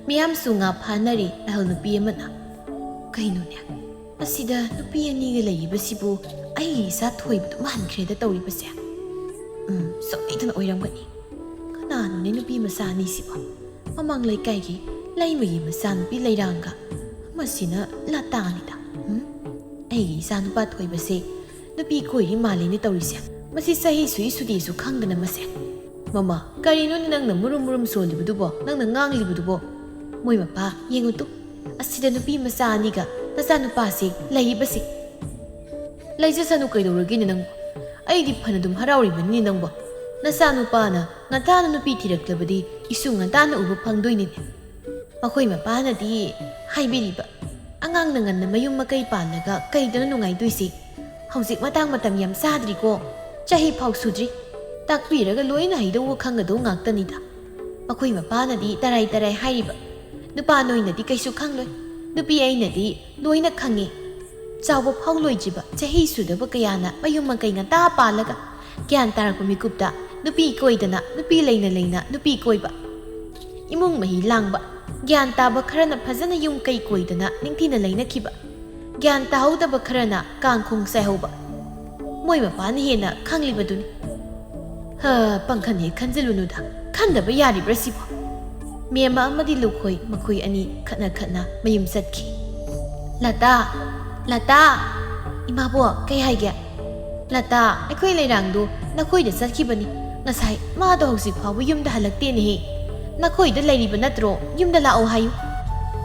ꯃꯤꯌꯥꯝꯁꯨ ꯉꯥ ꯐꯥꯅꯔꯤ꯫ ꯑꯍꯜ ꯅꯨꯄꯤ ꯑꯃꯅ, "ꯀꯩꯅꯣꯅꯦ, ꯑꯁꯤꯗ ꯅꯨꯄꯤ ꯑꯅꯤꯒ ꯂꯩꯔꯤꯕꯁꯤꯕꯨ ꯑꯩꯒꯤ ꯏꯆꯥ ꯊꯣꯏꯕꯗꯨ ꯃꯥꯟꯈ꯭ꯔꯦꯗ ꯇꯧꯔꯤꯕꯁꯦ꯫ ꯎꯝ, ꯁꯣꯏꯗꯅ ꯑꯣꯏꯔꯝꯒꯅꯤ꯫ ꯀꯅꯥꯅꯣꯅꯦ ꯅꯨꯄꯤ ꯃꯆꯥ ꯑꯅꯤꯁꯤꯕꯣ? ꯃꯃꯥꯡ ꯂꯩꯀꯥꯏꯒꯤ ꯂꯩꯃꯒꯤ ꯃꯆꯥꯅꯨꯄꯤ ꯂꯩꯔꯥꯡꯒ ꯑꯃꯁꯤꯅ ꯂꯇꯥꯅꯤꯗ꯫ ꯎꯝ? ꯑꯩꯒꯤ ꯏꯆꯥ ꯅꯨꯄꯥ ꯊꯣꯏꯕꯁꯦ ꯅꯨꯄꯤ ꯀꯣꯏꯔꯤ ꯃꯥꯜꯂꯤꯅꯦ ꯇꯧꯔꯤꯁꯦ꯫ ꯃꯁꯤ ꯆꯍꯤ ꯁꯨꯏ ꯁꯨꯗꯦꯁꯨ ꯈꯪꯗꯅ ꯃꯁꯦ꯫" "ꯃꯃꯥ, ꯀꯔꯤꯅꯣꯅꯦ ꯅꯪꯅ ꯃꯨꯔꯨꯝ ꯃꯨꯔꯨꯝ ꯁꯣꯜꯂꯤꯕꯗꯨꯕꯣ? ꯅꯪꯅ ꯉꯥꯡꯂꯤꯕꯗꯨꯕꯣ? ꯃꯣꯏ ꯃꯄꯥ ꯌꯦꯡꯉꯨ ꯇꯨ, ꯑꯁꯤꯗ ꯅꯨꯄꯤ ꯃꯆꯥ ꯑꯅꯤꯒ ꯅꯆꯥꯅꯨꯄꯥꯁꯦ ꯂꯩꯔꯤꯕꯁꯦ꯫" "ꯂꯩꯖꯁꯅꯨ, ꯀꯩꯗꯧꯔꯒꯦꯅꯦ ꯅꯪꯕꯣ? ꯑꯩꯗꯤ ꯐꯅꯗꯨꯝ ꯍꯔꯥꯎꯔꯤꯕꯅꯤꯅꯦ ꯅꯪꯕꯣ꯫ ꯅꯆꯥꯅꯨꯄꯥꯅ ꯉꯟꯇꯥꯅ ꯅꯨꯄꯤ ꯊꯤꯔꯛꯂꯕꯗꯤ ꯏꯁꯨ ꯉꯟꯇꯥꯅ ꯎꯕ ꯐꯪꯗꯣꯏꯅꯤꯅꯦ꯫" ꯃꯈꯣꯏ ꯃꯄꯥꯅꯗꯤ ꯍꯥꯏꯕꯤꯔꯤꯕ, ꯑꯉꯥꯡꯅ ꯉꯟꯅ ꯃꯌꯨꯝ ꯃꯀꯩ ꯄꯥꯜꯂꯒ ꯀꯩꯗꯅꯣ ꯅꯨꯡꯉꯥꯏꯗꯣꯏꯁꯦ? ꯍꯧꯖꯤꯛ ꯃꯇꯥꯡ ꯃꯇꯝ ꯌꯥꯝ ꯆꯥꯗ꯭ꯔꯤꯀꯣ꯫ ꯆꯍꯤ ꯐꯥꯎ ꯁꯨꯗ꯭ꯔꯤ꯫ ꯇꯥꯛꯄꯤꯔꯒ ꯂꯣꯏꯅ ꯍꯩꯗꯧꯕ ꯈꯪꯒꯗꯧ ꯉꯥꯛꯇꯅꯤꯗ꯫ ꯃꯈꯣꯏ ꯃꯄꯥꯅꯗꯤ ꯇꯔꯥꯏ ꯇꯔꯥꯏ ꯍꯥꯏꯔꯤꯕ꯫ ꯅꯨꯄꯥ ꯅꯣꯏꯅꯗꯤ ꯀꯩꯁꯨ ꯈꯪꯂꯣꯏ꯫ ꯅꯨꯄꯤ ꯑꯩꯅꯗꯤ ꯂꯣꯏꯅ ꯈꯪꯉꯤ꯫ ꯆꯥꯎꯕ ꯐꯥꯎ ꯂꯣꯏꯗ꯭ꯔꯤꯕ ꯆꯍꯤ ꯁꯨꯗꯕ ꯀꯌꯥꯅ ꯃꯌꯨꯝ ꯃꯀꯩ ꯉꯟꯇꯥ ꯄꯥꯜꯂꯒ ꯒ꯭ꯌꯥꯟ ꯇꯥꯔꯛꯄ ꯃꯤꯀꯨꯞꯇ ꯅꯨꯄꯤ ꯀꯣꯏꯗꯅ, ꯅꯨꯄꯤ ꯂꯩꯅ ꯂꯩꯅ ꯅꯨꯄꯤ ꯀꯣꯏꯕ꯫ ꯏꯃꯨꯡ ꯃꯍꯤ ꯂꯥꯡꯕ꯫ ꯒ꯭ꯌꯥꯟ ꯇꯥꯕ ꯈꯔꯅ ꯐꯖꯅ ꯌꯨꯝ ꯀꯩ ꯀꯣꯏꯗꯅ ꯅꯤꯡꯊꯤꯅ ꯂꯩꯅꯈꯤꯕ꯫ ꯒ꯭ꯌꯥꯟ ꯇꯥꯍꯧꯗꯕ ꯈꯔꯅ ꯀꯥꯡꯈꯣꯡ ꯆꯥꯏꯍꯧꯕ꯫ ꯃꯣꯏ ꯃꯄꯥꯅ ꯍꯦꯟꯅ ꯈꯪꯂꯤꯕꯗꯨꯅꯤ꯫ ꯍ, ꯄꯪꯈꯟ ꯍꯦꯛ ꯈꯟꯖꯤꯜꯂꯨꯅꯨꯗ꯫ ꯈꯟꯗꯕ ꯌꯥꯔꯤꯕ꯭ꯔꯥ ꯁꯤꯕꯣ? ꯃꯦꯝꯃ ꯑꯃꯗꯤ ꯂꯨꯈꯣꯏ ꯃꯈꯣꯏ ꯑꯅꯤ ꯈꯠꯅ ꯈꯠꯅ ꯃꯌꯨꯝ ꯆꯠꯈꯤ꯫ "ꯂꯇꯥ! ꯂꯇꯥ!" "ꯏꯃꯥꯕꯣꯛ, ꯀꯩ ꯍꯥꯏꯒꯦ?" "ꯂꯇꯥ, ꯑꯩꯈꯣꯏ ꯂꯩꯔꯥꯡꯗꯣ ꯅꯈꯣꯏꯗ ꯆꯠꯈꯤꯕꯅꯤ꯫ ꯉꯁꯥꯏ ꯃꯥꯗꯣ ꯍꯧꯖꯤꯛ ꯐꯥꯎꯕ ꯌꯨꯝꯗ ꯍꯜꯂꯛꯇꯦꯅꯦꯍꯦ꯫ ꯅꯈꯣꯏꯗ ꯂꯩꯔꯤꯕ ꯅꯠꯇ꯭ꯔꯣ? ꯌꯨꯝꯗ ꯂꯥꯛꯑꯣ ꯍꯥꯏꯌꯨ꯫"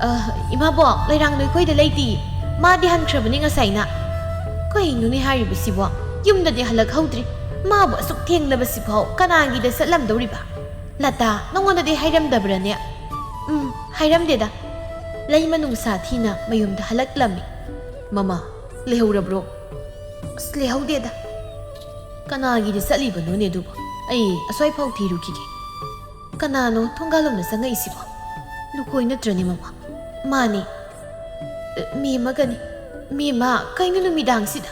"ꯑ, ꯏꯃꯥꯕꯣꯛ, ꯂꯩꯔꯥꯡꯗꯣ ꯑꯩꯈꯣꯏꯗ ꯂꯩꯇꯤꯌꯦ꯫ ꯃꯥꯗꯤ ꯍꯟꯈ꯭ꯔꯕꯅꯤ ꯉꯁꯥꯏꯅ꯫" "ꯀꯩꯅꯣꯅꯦ ꯍꯥꯏꯔꯤꯕꯁꯤꯕꯣ? ꯌꯨꯝꯗꯗꯤ ꯍꯜꯂꯛꯍꯧꯗ꯭ꯔꯤ꯫ ꯃꯥꯕꯨ ꯑꯁꯨꯛ ꯊꯦꯡꯂꯕꯁꯤꯐꯥꯎ ꯀꯅꯥꯒꯤꯗ ꯆꯠꯂꯝꯗꯧꯔꯤꯕ? ꯂꯇꯥ, ꯅꯉꯣꯟꯗꯗꯤ ꯍꯥꯏꯔꯝꯗꯕ꯭ꯔꯅꯦ?" "ꯎꯝ, ꯍꯥꯏꯔꯝꯗꯦꯗ꯫ ꯂꯩꯃ ꯅꯨꯡꯁꯥ ꯊꯤꯅ ꯃꯌꯨꯝꯗ ꯍꯜꯂꯛꯂꯝꯃꯤ꯫" "ꯃꯃꯥ, ꯂꯩꯍꯧꯔꯕ꯭ꯔꯣ?" "ꯑꯁ, ꯂꯩꯍꯧꯗꯦꯗ꯫ ꯀꯅꯥꯒꯤꯗ ꯆꯠꯂꯤꯕꯅꯣꯅꯦ ꯑꯗꯨꯕꯨ? ꯑꯩ ꯑꯁ꯭ꯋꯥꯏꯐꯥꯎ ꯊꯤꯔꯨꯈꯤꯒꯦ꯫ ꯀꯅꯥꯅꯣ ꯊꯣꯡꯒꯥꯜꯂꯣꯝꯗ ꯆꯪꯉꯛꯏꯁꯤꯕꯣ? ꯂꯨꯈꯣꯏ ꯅꯠꯇ꯭ꯔꯅꯦ, ꯃꯃꯥ?" "ꯃꯥꯅꯦ꯫" "ꯑ, ꯃꯦꯝꯃꯒꯅꯤ꯫" "ꯃꯦꯝꯃ, ꯀꯩꯅꯣ ꯅꯨꯃꯤꯗꯥꯡꯁꯤꯗ?"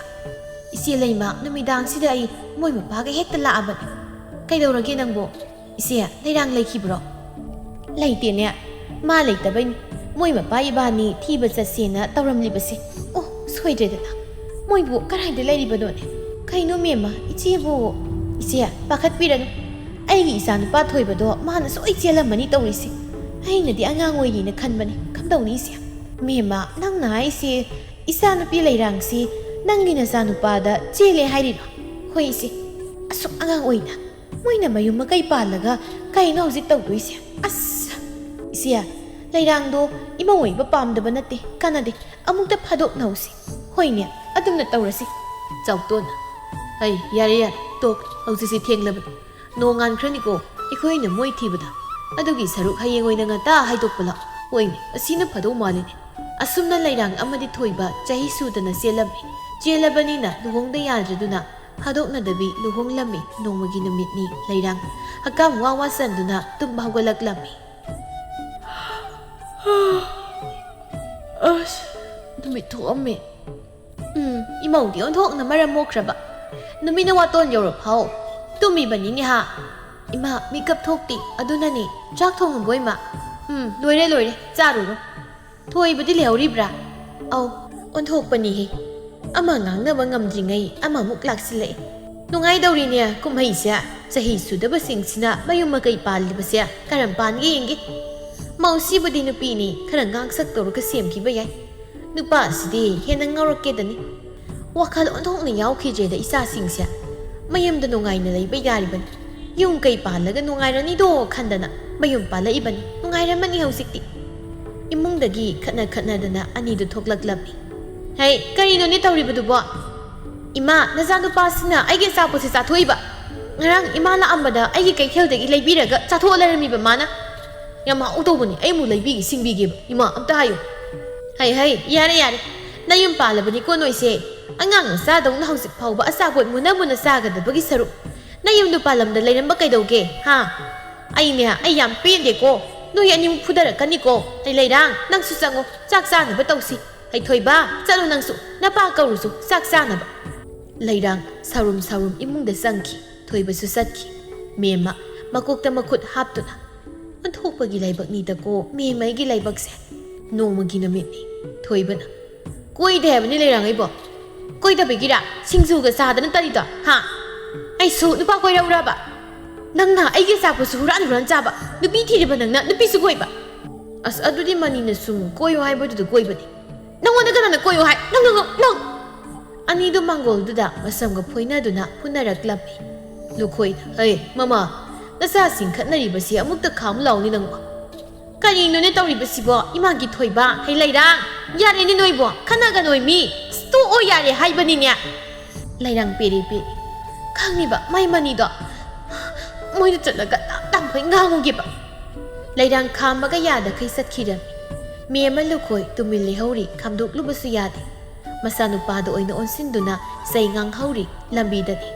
"ꯏꯆꯦ ꯂꯩꯃ, ꯅꯨꯃꯤꯗꯥꯡꯁꯤꯗ ꯑꯩ ꯃꯣꯏ ꯃꯄꯥꯒ ꯍꯦꯛꯇ ꯂꯥꯛꯑꯕꯅꯤ꯫" "ꯀꯩꯗꯧꯔꯒꯦ ꯅꯪꯕꯣ?" "ꯏꯆꯦ, ꯂꯩꯔꯥꯡ ꯂꯩꯈꯤꯕ꯭ꯔꯣ?" "ꯂꯩꯇꯦꯅꯦ, ꯃꯥ ꯂꯩꯇꯕꯩꯅꯤ ꯃꯣꯏ ꯃꯄꯥ ꯏꯕꯥꯅꯤ ꯊꯤꯕ ꯆꯠꯁꯦꯅ ꯇꯧꯔꯝꯂꯤꯕꯁꯦ꯫ ꯑꯣ, ꯁꯣꯏꯗ꯭ꯔꯦꯗꯅ꯫ ꯃꯣꯏꯕꯨ ꯀꯗꯥꯏꯗ ꯂꯩꯔꯤꯕꯅꯣꯅꯦ? ꯀꯩꯅꯣ ꯃꯦꯝꯃ, ꯏꯆꯦꯕꯨ?" "ꯏꯆꯦ, ꯄꯥꯈꯠꯄꯤꯔꯅꯨ꯫ ꯑꯩꯒꯤ ꯏꯆꯥꯅꯨꯄꯥ ꯊꯣꯏꯕꯗꯣ ꯃꯥꯅ ꯁꯣꯏ ꯆꯦꯜꯂꯝꯃꯅꯤ ꯇꯧꯔꯤꯁꯦ꯫ ꯑꯩꯅꯗꯤ ꯑꯉꯥꯡ ꯑꯣꯏꯔꯤꯅ ꯈꯟꯕꯅꯤ꯫ ꯀꯝꯗꯧꯅꯤ ꯏꯆꯦ?" "ꯃꯦꯝꯃ, ꯅꯪꯅ ꯍꯥꯏꯁꯦ ꯏꯆꯥꯅꯨꯄꯤ ꯂꯩꯔꯥꯡꯁꯤ ꯅꯪꯒꯤ ꯅꯆꯥꯅꯨꯄꯥꯗ ꯆꯦꯜꯂꯦ ꯍꯥꯏꯔꯤꯔꯣ?" "ꯍꯣꯏ ꯏꯆꯦ, ꯑꯁꯨꯛ ꯑꯉꯥꯡ ꯑꯣꯏꯅ ꯃꯣꯏꯅ ꯃꯌꯨꯝ ꯃꯀꯩ ꯄꯥꯜꯂꯒ ꯀꯩꯅꯣ ꯍꯧꯖꯤꯛ ꯇꯧꯗꯣꯏꯁꯦ? ꯑꯁ!" "ꯏꯆꯦ, ꯂꯩꯔꯥꯡꯗꯣ ꯏꯃꯧ ꯑꯣꯏꯕ ꯄꯥꯝꯗꯕ ꯅꯠꯇꯦ, ꯀꯥꯟꯅꯗꯦ, ꯑꯃꯨꯛꯇ ꯐꯥꯗꯣꯛꯅꯍꯧꯁꯤ꯫" "ꯍꯣꯏꯅꯦ, ꯑꯗꯨꯝꯅ ꯇꯧꯔꯁꯤ꯫" ꯆꯥꯎꯇꯣꯟ, "ꯍꯩ, ꯌꯥꯔꯦ, ꯌꯥꯔꯦ, ꯇꯣꯛ, ꯍꯧꯖꯤꯛꯁꯤ ꯊꯦꯡꯂꯕꯅꯤ꯫ ꯅꯣꯡꯉꯥꯟꯈ꯭ꯔꯅꯤꯀꯣ ꯑꯩꯈꯣꯏꯅ ꯃꯣꯏ ꯊꯤꯕꯗ꯫ ꯑꯗꯨꯒꯤ ꯁꯔꯨꯛ ꯍꯌꯦꯡ ꯑꯣꯏꯅ ꯉꯟꯇꯥ ꯍꯥꯏꯗꯣꯛꯄ ꯂꯥꯛꯑꯣ꯫ ꯍꯣꯏꯅꯦ, ꯑꯁꯤꯅ ꯐꯗꯧ ꯃꯥꯜꯂꯤꯅꯦ꯫" ꯑꯁꯨꯝꯅ ꯂꯩꯔꯥꯡ ꯑꯃꯗꯤ ꯊꯣꯏꯕ ꯆꯍꯤ ꯁꯨꯗꯅ ꯆꯦꯜꯂꯝꯃꯤ꯫ ꯆꯦꯜꯂꯕꯅꯤꯅ ꯂꯨꯍꯣꯡꯗ ꯌꯥꯗ꯭ꯔꯗꯨꯅ ꯊꯥꯗꯣꯛꯅꯗꯕꯤ ꯂꯨꯍꯣꯡꯂꯝꯃꯤ꯫ ꯅꯣꯡꯃꯒꯤ ꯅꯨꯃꯤꯠꯅꯤ꯫ ꯂꯩꯔꯥꯡ ꯍꯛꯀꯥꯝ ꯋꯥ ꯋꯥ ꯆꯟꯗꯨꯅ ꯇꯨꯝꯕ ꯍꯧꯒꯠꯂꯛꯂꯝꯃꯤ꯫ ꯑꯁ, ꯅꯨꯃꯤꯠ ꯊꯣꯛꯑꯝꯃꯦ꯫ ꯎꯝ, ꯏꯃꯧꯗꯤ ꯑꯣꯟꯊꯣꯛꯅ ꯃꯔꯝ ꯃꯣꯛꯈ꯭ꯔꯕ꯫ ꯅꯨꯃꯤꯠꯅ ꯋꯥꯇꯣꯟ ꯌꯧꯔꯐꯥꯎ ꯇꯨꯝꯃꯤꯕꯅꯤꯅꯦ ꯍꯥ꯫ ꯏꯃꯥ, ꯃꯤꯀꯞ ꯊꯣꯛꯇꯦ꯫ ꯑꯗꯨꯅꯅꯦ꯫ ꯆꯥꯛ ꯊꯣꯡꯉꯕꯣ ꯏꯃꯥ? ꯎꯝ, ꯂꯣꯏꯔꯦ, ꯂꯣꯏꯔꯦ꯫ ꯆꯥꯔꯨꯔꯣ꯫ ꯊꯣꯏꯕꯗꯤ ꯂꯩꯍꯧꯔꯤꯕ꯭ꯔꯥ? ꯑꯧ, ꯑꯣꯟꯊꯣꯛꯄꯅꯤꯍꯦ꯫ ꯑꯃ ꯉꯥꯡꯅꯕ ꯉꯝꯗ꯭ꯔꯤꯉꯩ ꯑꯃꯃꯨꯛ ꯂꯥꯛꯁꯤꯜꯂꯛꯏ꯫ ꯅꯨꯡꯉꯥꯏꯗꯧꯔꯤꯅꯦ ꯀꯨꯝꯍꯩꯁꯦ꯫ ꯆꯍꯤ ꯁꯨꯗꯕꯁꯤꯡꯁꯤꯅ ꯃꯌꯨꯝ ꯃꯀꯩ ꯄꯥꯜꯂꯤꯕꯁꯦ ꯀꯔꯝ ꯄꯥꯟꯒꯦ ꯌꯦꯡꯒꯦ꯫ ꯃꯧꯁꯤꯕꯨꯗꯤ ꯅꯨꯄꯤꯅꯤ, ꯈꯔ ꯉꯥꯡꯁꯛ ꯇꯧꯔꯒ ꯁꯦꯝꯈꯤꯕ ꯌꯥꯏ꯫ ꯅꯨꯄꯥꯁꯤꯗꯤ ꯍꯦꯟꯅ ꯉꯥꯎꯔꯛꯀꯦꯗꯅꯤ꯫ ꯋꯥꯈꯜ ꯑꯣꯟꯊꯣꯛꯅ ꯌꯥꯎꯈꯤꯗ꯭ꯔꯦꯗ ꯏꯆꯥꯁꯤꯡꯁꯦ꯫ ꯃꯌꯨꯝꯗ ꯅꯨꯡꯉꯥꯏꯅ ꯂꯩꯕ ꯌꯥꯔꯤꯕꯅꯤ꯫ ꯌꯨꯝ ꯀꯩ ꯄꯥꯜꯂꯒ ꯅꯨꯡꯉꯥꯏꯔꯅꯤꯗꯣ ꯈꯟꯗꯅ ꯃꯌꯨꯝ ꯄꯥꯜꯂꯛꯏꯕꯅꯤ꯫ ꯅꯨꯡꯉꯥꯏꯔꯝꯃꯅꯤ ꯍꯧꯖꯤꯛꯇꯤ꯫ ꯏꯃꯨꯡꯗꯒꯤ ꯈꯠꯅ ꯈꯠꯅꯗꯅ ꯑꯅꯤꯗꯨ ꯊꯣꯛꯂꯛꯂꯝꯃꯤ꯫ ꯍꯩ, ꯀꯔꯤꯅꯣꯅꯦ ꯇꯧꯔꯤꯕꯗꯨꯕꯣ? ꯏꯃꯥ, ꯅꯆꯥꯅꯨꯄꯥꯁꯤꯅ ꯑꯩꯒꯤ ꯑꯆꯥꯄꯣꯠꯁꯦ ꯆꯥꯊꯣꯛꯏꯕ꯫ ꯉꯔꯥꯡ ꯏꯃꯥ ꯂꯥꯛꯑꯝꯕꯗ ꯑꯩꯒꯤ ꯀꯩꯊꯦꯜꯗꯒꯤ ꯂꯩꯕꯤꯔꯒ ꯆꯥꯊꯣꯛꯑ ꯂꯩꯔꯝꯃꯤꯕ ꯃꯥꯅ꯫ ꯌꯥꯝ ꯍꯥꯎꯗꯧꯕꯅꯤ, ꯑꯩ ꯑꯃꯨꯛ ꯂꯩꯕꯤꯒꯦ, ꯁꯤꯡꯕꯤꯒꯦꯕ꯫ ꯏꯃꯥ, ꯑꯝꯇ ꯍꯥꯏꯌꯨ꯫ ꯍꯩ, ꯍꯩ, ꯌꯥꯔꯦ, ꯌꯥꯔꯦ꯫ ꯅꯌꯨꯝ ꯄꯥꯜꯂꯕꯅꯤꯀꯣ ꯅꯣꯏꯁꯦ꯫ ꯑꯉꯥꯡ ꯃꯆꯥꯗꯧꯅ ꯍꯧꯖꯤꯛ ꯐꯥꯎꯕ ꯑꯆꯥꯄꯣꯠ ꯃꯨꯟꯅ ꯃꯨꯟꯅ ꯆꯥꯒꯗꯕꯒꯤ ꯁꯔꯨꯛ ꯅꯌꯨꯝꯗ ꯄꯥꯜꯂꯝꯗ ꯂꯩꯔꯝꯕ ꯀꯩꯗꯧꯒꯦ, ꯍꯥ? ꯑꯩꯅꯦ, ꯑꯩ ꯌꯥꯝ ꯄꯦꯟꯗꯦꯀꯣ꯫ ꯅꯣꯏ ꯑꯅꯤꯃꯨꯛ ꯐꯨꯗꯔꯛꯀꯅꯤꯀꯣ꯫ ꯑꯩ ꯂꯩꯔꯥꯡ, ꯅꯪꯁꯨ ꯆꯪꯉꯣ, ꯆꯥꯛ ꯆꯥꯅꯕ ꯇꯧꯁꯤ꯫ ꯍꯩꯊꯣꯏꯕ, ꯆꯠꯂꯣ ꯅꯪꯁꯨ, ꯅꯄꯥ ꯀꯧꯔꯨꯁꯨ, ꯆꯥꯛ ꯆꯥꯅꯕ꯫ ꯂꯩꯔꯥꯡ ꯁꯥꯎꯔꯨꯝ ꯁꯥꯎꯔꯨꯝ ꯏꯃꯨꯡꯗ ꯆꯪꯈꯤ꯫ ꯊꯣꯏꯕꯁꯨ ꯆꯠꯈꯤ꯫ ꯃꯦꯝꯃ ꯃꯀꯣꯛꯇ ꯃꯈꯨꯠ ꯍꯥꯞꯇꯨꯅ, "ꯑꯣꯟꯊꯣꯛꯄꯒꯤ ꯂꯥꯏꯕꯛꯅꯤꯗꯀꯣ ꯃꯦꯝꯃ ꯑꯩꯒꯤ ꯂꯥꯏꯕꯛꯁꯦ"꯫ ꯅꯣꯡꯃꯒꯤ ꯅꯨꯃꯤꯠꯅꯤ꯫ ꯊꯣꯏꯕꯅ, "ꯀꯣꯏꯗꯦ ꯍꯥꯏꯕꯅꯤ ꯂꯩꯔꯥꯡ ꯑꯩꯕꯣ꯫ ꯀꯣꯏꯗꯕꯒꯤꯔꯥ? ꯁꯤꯡꯖꯨꯒ ꯆꯥꯗꯅ ꯇꯧꯔꯤꯗꯣ, ꯍꯥ? ꯑꯩꯁꯨ ꯅꯨꯄꯥ ꯀꯣꯏꯔꯛꯎꯔꯕ? ꯅꯪꯅ ꯑꯩꯒꯤ ꯑꯆꯥꯄꯣꯠꯁꯨ ꯍꯨꯔꯥꯟ ꯍꯨꯔꯥꯟ ꯆꯥꯕ, ꯅꯨꯄꯤ ꯊꯤꯔꯤꯕ ꯅꯪꯅ ꯅꯨꯄꯤꯁꯨ ꯀꯣꯏꯕ?" ꯑꯁ, ꯑꯗꯨꯗꯤ ꯃꯅꯤꯅ ꯁꯨꯝ ꯀꯣꯏꯌꯨ ꯍꯥꯏꯕꯗꯨꯗ ꯀꯣꯏꯕꯅꯤ꯫ "ꯅꯪꯉꯣꯟꯗ ꯀꯅꯥꯅ ꯀꯣꯏꯌꯨ ꯍꯥꯏ? ꯅꯪ, ꯅꯪ, ꯅꯪ, ꯅꯪ!" ꯑꯅꯤꯗꯨ ꯃꯥꯡꯒꯣꯜꯗꯨꯗ ꯃꯁꯝꯒ ꯐꯣꯏꯅꯗꯨꯅ ꯐꯨꯅꯔꯛꯂꯝꯃꯤ꯫ ꯂꯨꯈꯣꯏꯅ, "ꯍꯩ, ꯃꯃꯥ, ꯅꯆꯥꯁꯤꯡ ꯈꯠꯅꯔꯤꯕꯁꯤ ꯑꯃꯨꯛꯇ ꯈꯥꯝꯃꯨ ꯂꯥꯎꯅꯦ ꯅꯪꯕꯣ꯫ ꯀꯔꯤꯅꯣꯅꯦ ꯇꯧꯔꯤꯕꯁꯤꯕꯣ? ꯏꯃꯥꯒꯤ ꯊꯣꯏꯕ, ꯍꯩ ꯂꯩꯔꯥꯡ, ꯌꯥꯔꯦꯅꯦ ꯅꯣꯏꯕꯣ, ꯈꯠꯅꯒꯅꯣꯏ ꯃꯤ, ꯇꯣꯛꯑꯣ ꯌꯥꯔꯦ ꯍꯥꯏꯕꯅꯤꯅꯦ꯫" ꯂꯩꯔꯥꯡ ꯄꯦꯔꯦ ꯄꯦꯔꯦ꯫ ꯈꯪꯉꯤꯕ ꯃꯥꯏ ꯃꯅꯤꯗꯣ? ꯃꯣꯏꯗ ꯆꯠꯂꯒ ꯇꯞ ꯇꯞꯈꯩ ꯉꯥꯡꯉꯨꯒꯦꯕ꯫ ꯂꯩꯔꯥꯡ ꯈꯥꯝꯃꯒ ꯌꯥꯗꯈꯩ ꯆꯠꯈꯤꯔꯝꯃꯤ꯫ ꯃꯦꯝꯃ ꯂꯨꯈꯣꯏ ꯇꯨꯃꯤꯟ ꯂꯩꯍꯧꯔꯤ, ꯈꯥꯝꯗꯣꯛꯂꯨꯕꯁꯨ ꯌꯥꯗꯦ꯫ ꯃꯆꯥꯅꯨꯄꯥꯗ ꯑꯣꯏꯅ ꯑꯣꯟꯁꯤꯟꯗꯨꯅ ꯆꯩ ꯉꯥꯡꯍꯧꯔꯤ ꯂꯝꯕꯤꯗꯅꯤ꯫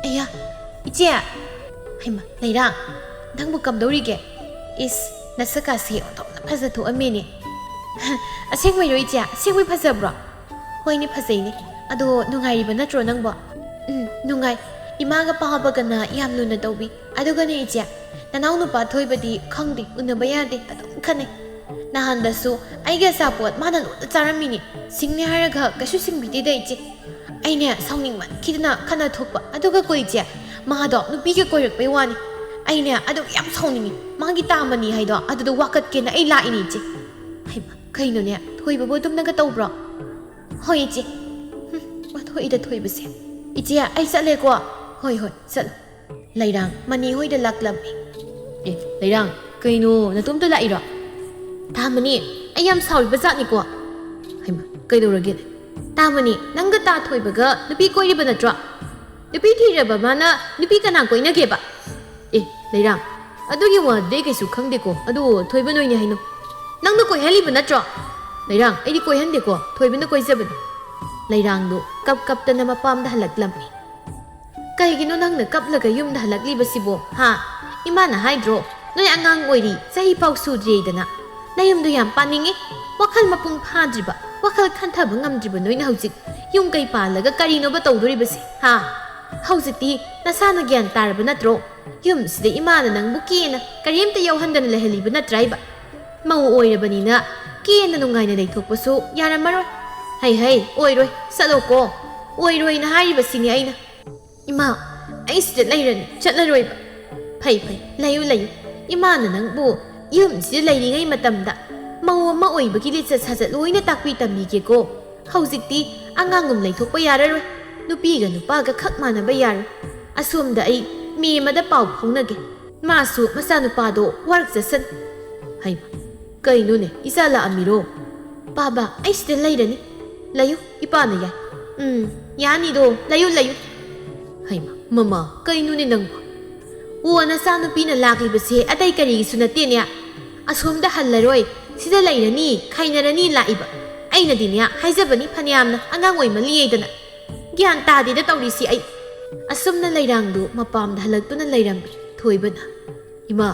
"ꯑꯌꯥ, ꯏꯆꯦ!" "ꯍꯩꯃ, ꯂꯩꯔꯥꯡ, ꯅꯪꯕꯨ ꯀꯝꯗꯧꯔꯤꯒꯦ? ꯏꯁ, ꯅꯁꯛꯀꯥꯁꯦ ꯑꯣꯟꯊꯣꯛꯅ ꯐꯖꯊꯣꯛꯑꯝꯃꯦꯅꯦ!" "ꯑꯁꯦꯡꯕꯩꯔꯣ ꯏꯆꯦ? ꯑꯁꯦꯡꯕꯩ ꯐꯖꯕ꯭ꯔꯣ?" "ꯍꯣꯏꯅꯦ, ꯐꯖꯩꯅꯦ꯫ ꯑꯗꯣ ꯅꯨꯡꯉꯥꯏꯔꯤꯕ ꯅꯠꯇ꯭ꯔꯣ ꯅꯪꯕꯣ?" "ꯎꯝ, ꯅꯨꯡꯉꯥꯏ꯫ ꯏꯃꯥꯒ ꯄꯥꯕꯒꯅ ꯌꯥꯝ ꯂꯨꯅ ꯇꯧꯕꯤ꯫ ꯑꯗꯨꯒꯅꯦ ꯏꯆꯦ, ꯅꯅꯥꯎ ꯅꯨꯄꯥ ꯊꯣꯏꯕꯗꯤ ꯈꯪꯗꯦ, ꯎꯅꯕ ꯌꯥꯗꯦ, ꯑꯗꯨꯝ ꯈꯟꯅꯩ꯫ ꯅꯍꯥꯟꯗꯁꯨ ꯑꯩꯒꯤ ꯑꯆꯥꯄꯣꯠ ꯃꯥꯅ ꯂꯣꯏꯅ ꯆꯥꯔꯝꯃꯤꯅꯦ꯫ ꯁꯤꯡꯅꯦ ꯍꯥꯏꯔꯒ ꯀꯩꯁꯨ ꯁꯤꯡꯕꯤꯗꯦꯗ ꯏꯆꯦ꯫ ꯑꯩꯅꯦ ꯁꯥꯎꯅꯤꯡꯃꯟꯈꯤꯗꯅ ꯈꯠꯅ ꯊꯣꯛꯄ꯫ ꯑꯗꯨꯒ ꯀꯣ ꯏꯆꯦ, ꯃꯥꯗꯣ ꯅꯨꯄꯤꯒ ꯀꯣꯏꯔꯛꯄꯩ ꯋꯥꯅꯤ꯫ ꯑꯩꯅꯦ ꯑꯗꯨꯒꯤ ꯌꯥꯝ ꯁꯥꯎꯅꯤꯡꯉꯤ꯫ ꯃꯥꯒꯤ ꯇꯥꯃꯅꯤ ꯍꯥꯏꯗꯣ ꯑꯗꯨꯗ ꯋꯥꯀꯠꯀꯦꯅ ꯑꯩ ꯂꯥꯛꯏꯅꯦ ꯏꯆꯦ꯫" "ꯍꯩꯃ, ꯀꯩꯅꯣꯅꯦ, ꯊꯣꯏꯕꯕꯨ ꯑꯗꯨꯝꯅꯒ ꯇꯧꯕ꯭ꯔꯣ?" "ꯍꯣꯏ ꯏꯆꯦ꯫" "ꯍꯨꯝ, ꯃꯊꯣꯏꯗ ꯊꯣꯏꯕꯁꯦ꯫ ꯏꯆꯦ, ꯑꯩ ꯆꯠꯂꯦꯀꯣ꯫" "ꯍꯣꯏ, ꯍꯣꯏ, ꯆꯠꯂꯣ꯫" ꯂꯩꯔꯥꯡ ꯃꯅꯤ ꯍꯣꯏꯗ ꯂꯥꯛꯂꯝꯃꯤ꯫ "ꯑꯦ, ꯂꯩꯔꯥꯡ, ꯀꯩꯅꯣ ꯅꯇꯣꯝꯇ ꯂꯥꯛꯏꯔꯣ?" "ꯇꯥꯃꯅꯤ, ꯑꯩ ꯌꯥꯝ ꯁꯥꯎꯔꯤꯕ ꯖꯥꯠꯅꯤꯀꯣ꯫" "ꯍꯩꯃ, ꯀꯩꯗꯧꯔꯒꯦꯅꯦ?" "ꯇꯥꯃꯅꯤ, ꯅꯪꯒ ꯇꯥ ꯊꯣꯏꯕꯒ ꯅꯨꯄꯤ ꯀꯣꯏꯔꯤꯕ ꯅꯠꯇ꯭ꯔꯣ? ꯅꯨꯄꯤ ꯊꯤꯔꯕ ꯃꯥꯅ ꯅꯨꯄꯤ ꯀꯅꯥ ꯀꯣꯏꯅꯒꯦꯕ?" "ꯑꯦ, ꯂꯩꯔꯥꯡ, ꯑꯗꯨꯒꯤ ꯋꯥꯗꯨꯗꯤ ꯑꯩ ꯀꯩꯁꯨ ꯈꯪꯗꯦꯀꯣ꯫ ꯑꯗꯨ ꯊꯣꯏꯕ ꯅꯣꯏꯅꯤ ꯍꯥꯏꯅꯣ꯫ ꯅꯪꯅ ꯀꯣꯏꯍꯜꯂꯤꯕ ꯅꯠꯇ꯭ꯔꯣ?" "ꯂꯩꯔꯥꯡ, ꯑꯩꯗꯤ ꯀꯣꯏꯍꯟꯗꯦꯀꯣ, ꯊꯣꯏꯕꯅ ꯀꯣꯏꯖꯕꯅꯤ꯫" ꯂꯩꯔꯥꯡꯗꯣ ꯀꯞ ꯀꯞꯇꯅ ꯃꯄꯥꯝꯗ ꯍꯜꯂꯛꯂꯝꯃꯤ꯫ "ꯀꯩꯒꯤꯅꯣ ꯅꯪꯅ ꯀꯞꯂꯒ ꯌꯨꯝꯗ ꯍꯜꯂꯛꯂꯤꯕꯁꯤꯕꯣ, ꯍꯥ? ꯏꯃꯥꯅ ꯍꯥꯏꯗ꯭ꯔꯣ, ꯅꯣꯏ ꯑꯉꯥꯡ ꯑꯣꯏꯔꯤ, ꯆꯍꯤ ꯐꯥꯎ ꯁꯨꯗ꯭ꯔꯤꯗꯅ꯫ ꯅꯌꯨꯝꯗꯣ ꯌꯥꯝ ꯄꯥꯅꯤꯡꯉꯤ꯫ ꯋꯥꯈꯜ ꯃꯄꯨꯡ ꯐꯥꯗ꯭ꯔꯤꯕ, ꯋꯥꯈꯜ ꯈꯟꯊꯕ ꯉꯝꯗ꯭ꯔꯤꯕ ꯅꯣꯏꯅ ꯍꯧꯖꯤꯛ ꯌꯨꯝ ꯀꯩ ꯄꯥꯜꯂꯒ ꯀꯔꯤꯅꯣꯕ ꯇꯧꯗꯣꯔꯤꯕꯁꯦ, ꯍꯥ? ꯍꯧꯖꯤꯛꯇꯤ ꯅꯁꯥꯅ ꯒ꯭ꯌꯥꯟ ꯇꯥꯔꯕ ꯅꯠꯇ꯭ꯔꯣ? ꯌꯨꯝꯁꯤꯗ ꯏꯃꯥꯅ ꯅꯪꯕꯨ ꯀꯦꯅ ꯀꯔꯤꯝꯇ ꯌꯥꯎꯍꯟꯗꯅ ꯂꯩꯍꯜꯂꯤꯕ ꯅꯠꯇ꯭ꯔꯥꯏꯕ? ꯃꯧ ꯑꯣꯏꯔꯕꯅꯤꯅ ꯀꯦꯅ ꯅꯨꯡꯉꯥꯏꯅ ꯂꯩꯊꯣꯛꯄꯁꯨ ꯌꯥꯔꯝꯃꯔꯣꯏ꯫ ꯍꯩ ꯍꯩ, ꯑꯣꯏꯔꯣꯏ, ꯆꯠꯂꯣꯀꯣ꯫ ꯑꯣꯏꯔꯣꯏꯅ ꯍꯥꯏꯔꯤꯕꯁꯤꯅꯤ ꯑꯩꯅ꯫" "ꯏꯃꯥ, ꯑꯩ ꯁꯤꯗ ꯂꯩꯔꯅꯤ, ꯆꯠꯂꯔꯣꯏꯕ꯫" "ꯐꯩ ꯐꯩ, ꯂꯩꯌꯨ ꯂꯩꯌꯨ꯫ ꯏꯃꯥꯅ ꯅꯪꯕꯨ ꯌꯨꯝꯁꯤꯗ ꯂꯩꯔꯤꯉꯩ ꯃꯇꯝꯗ ꯃꯧ ꯑꯃ ꯑꯣꯏꯕꯒꯤ ꯂꯤꯆꯠ ꯁꯥꯖꯠ ꯂꯣꯏꯅ ꯇꯥꯛꯄꯤ ꯇꯝꯕꯤꯒꯦꯀꯣ꯫ ꯍꯧꯖꯤꯛꯇꯤ ꯑꯉꯥꯡꯒꯨꯝ ꯂꯩꯊꯣꯛꯄ ꯌꯥꯔꯔꯣꯏ꯫ ꯅꯨꯄꯤꯒ ꯅꯨꯄꯥꯒ ꯈꯛ ꯃꯥꯟꯅꯕ ꯌꯥꯔꯣꯏ꯫ ꯑꯁꯣꯝꯗ ꯑꯩ ꯃꯦꯝ ꯑꯃꯗ ꯄꯥꯎ ꯐꯥꯎꯅꯒꯦ꯫ ꯃꯥꯁꯨ ꯃꯆꯥꯅꯨꯄꯥꯗꯣ ꯋꯥꯔꯛ ꯆꯠꯁꯟ꯫" "ꯍꯩꯃ, ꯀꯩꯅꯣꯅꯦ, ꯏꯆꯥ ꯂꯥꯛꯑꯝꯃꯤꯔꯣ?" "ꯄꯥꯕ, ꯑꯩ ꯁꯤꯗ ꯂꯩꯔꯅꯤ꯫ ꯂꯩꯌꯨ, ꯏꯄꯥꯅ ꯌꯥꯏ꯫" "ꯎꯝ, ꯌꯥꯅꯤꯗꯣ, ꯂꯩꯌꯨ, ꯂꯩꯌꯨ꯫" "ꯍꯩꯃ, ꯃꯃꯥ, ꯀꯩꯅꯣꯅꯦ ꯅꯪꯕꯣ?" "ꯑꯣ, ꯅꯆꯥꯅꯨꯄꯤꯅ ꯂꯥꯛꯂꯤꯕꯁꯦ ꯑꯇꯩ ꯀꯔꯤꯒꯤꯁꯨ ꯅꯠꯇꯦꯅꯦ꯫ ꯑꯁꯣꯝꯗ ꯍꯜꯂꯔꯣꯏ, ꯁꯤꯗ ꯂꯩꯔꯅꯤ, ꯈꯥꯏꯅꯔꯅꯤ ꯂꯥꯛꯏꯕ꯫ ꯑꯩꯅꯗꯤꯅꯦ ꯍꯥꯏꯖꯕꯅꯤ ꯐꯅꯌꯥꯝꯅ, ꯑꯉꯥꯡ ꯑꯣꯏꯃꯜꯂꯤꯌꯦꯗꯅ꯫ ꯒ꯭ꯌꯥꯟ ꯇꯥꯗꯦꯗ ꯇꯧꯔꯤꯁꯤ ꯑꯩ꯫ ꯑꯁꯨꯝꯅ ꯂꯩꯔꯥꯡꯗꯨ ꯃꯄꯥꯝꯗ ꯍꯜꯂꯛꯇꯨꯅ ꯂꯩꯔꯝꯃꯤ ꯊꯣꯏꯕꯅ꯫ "ꯏꯃꯥ,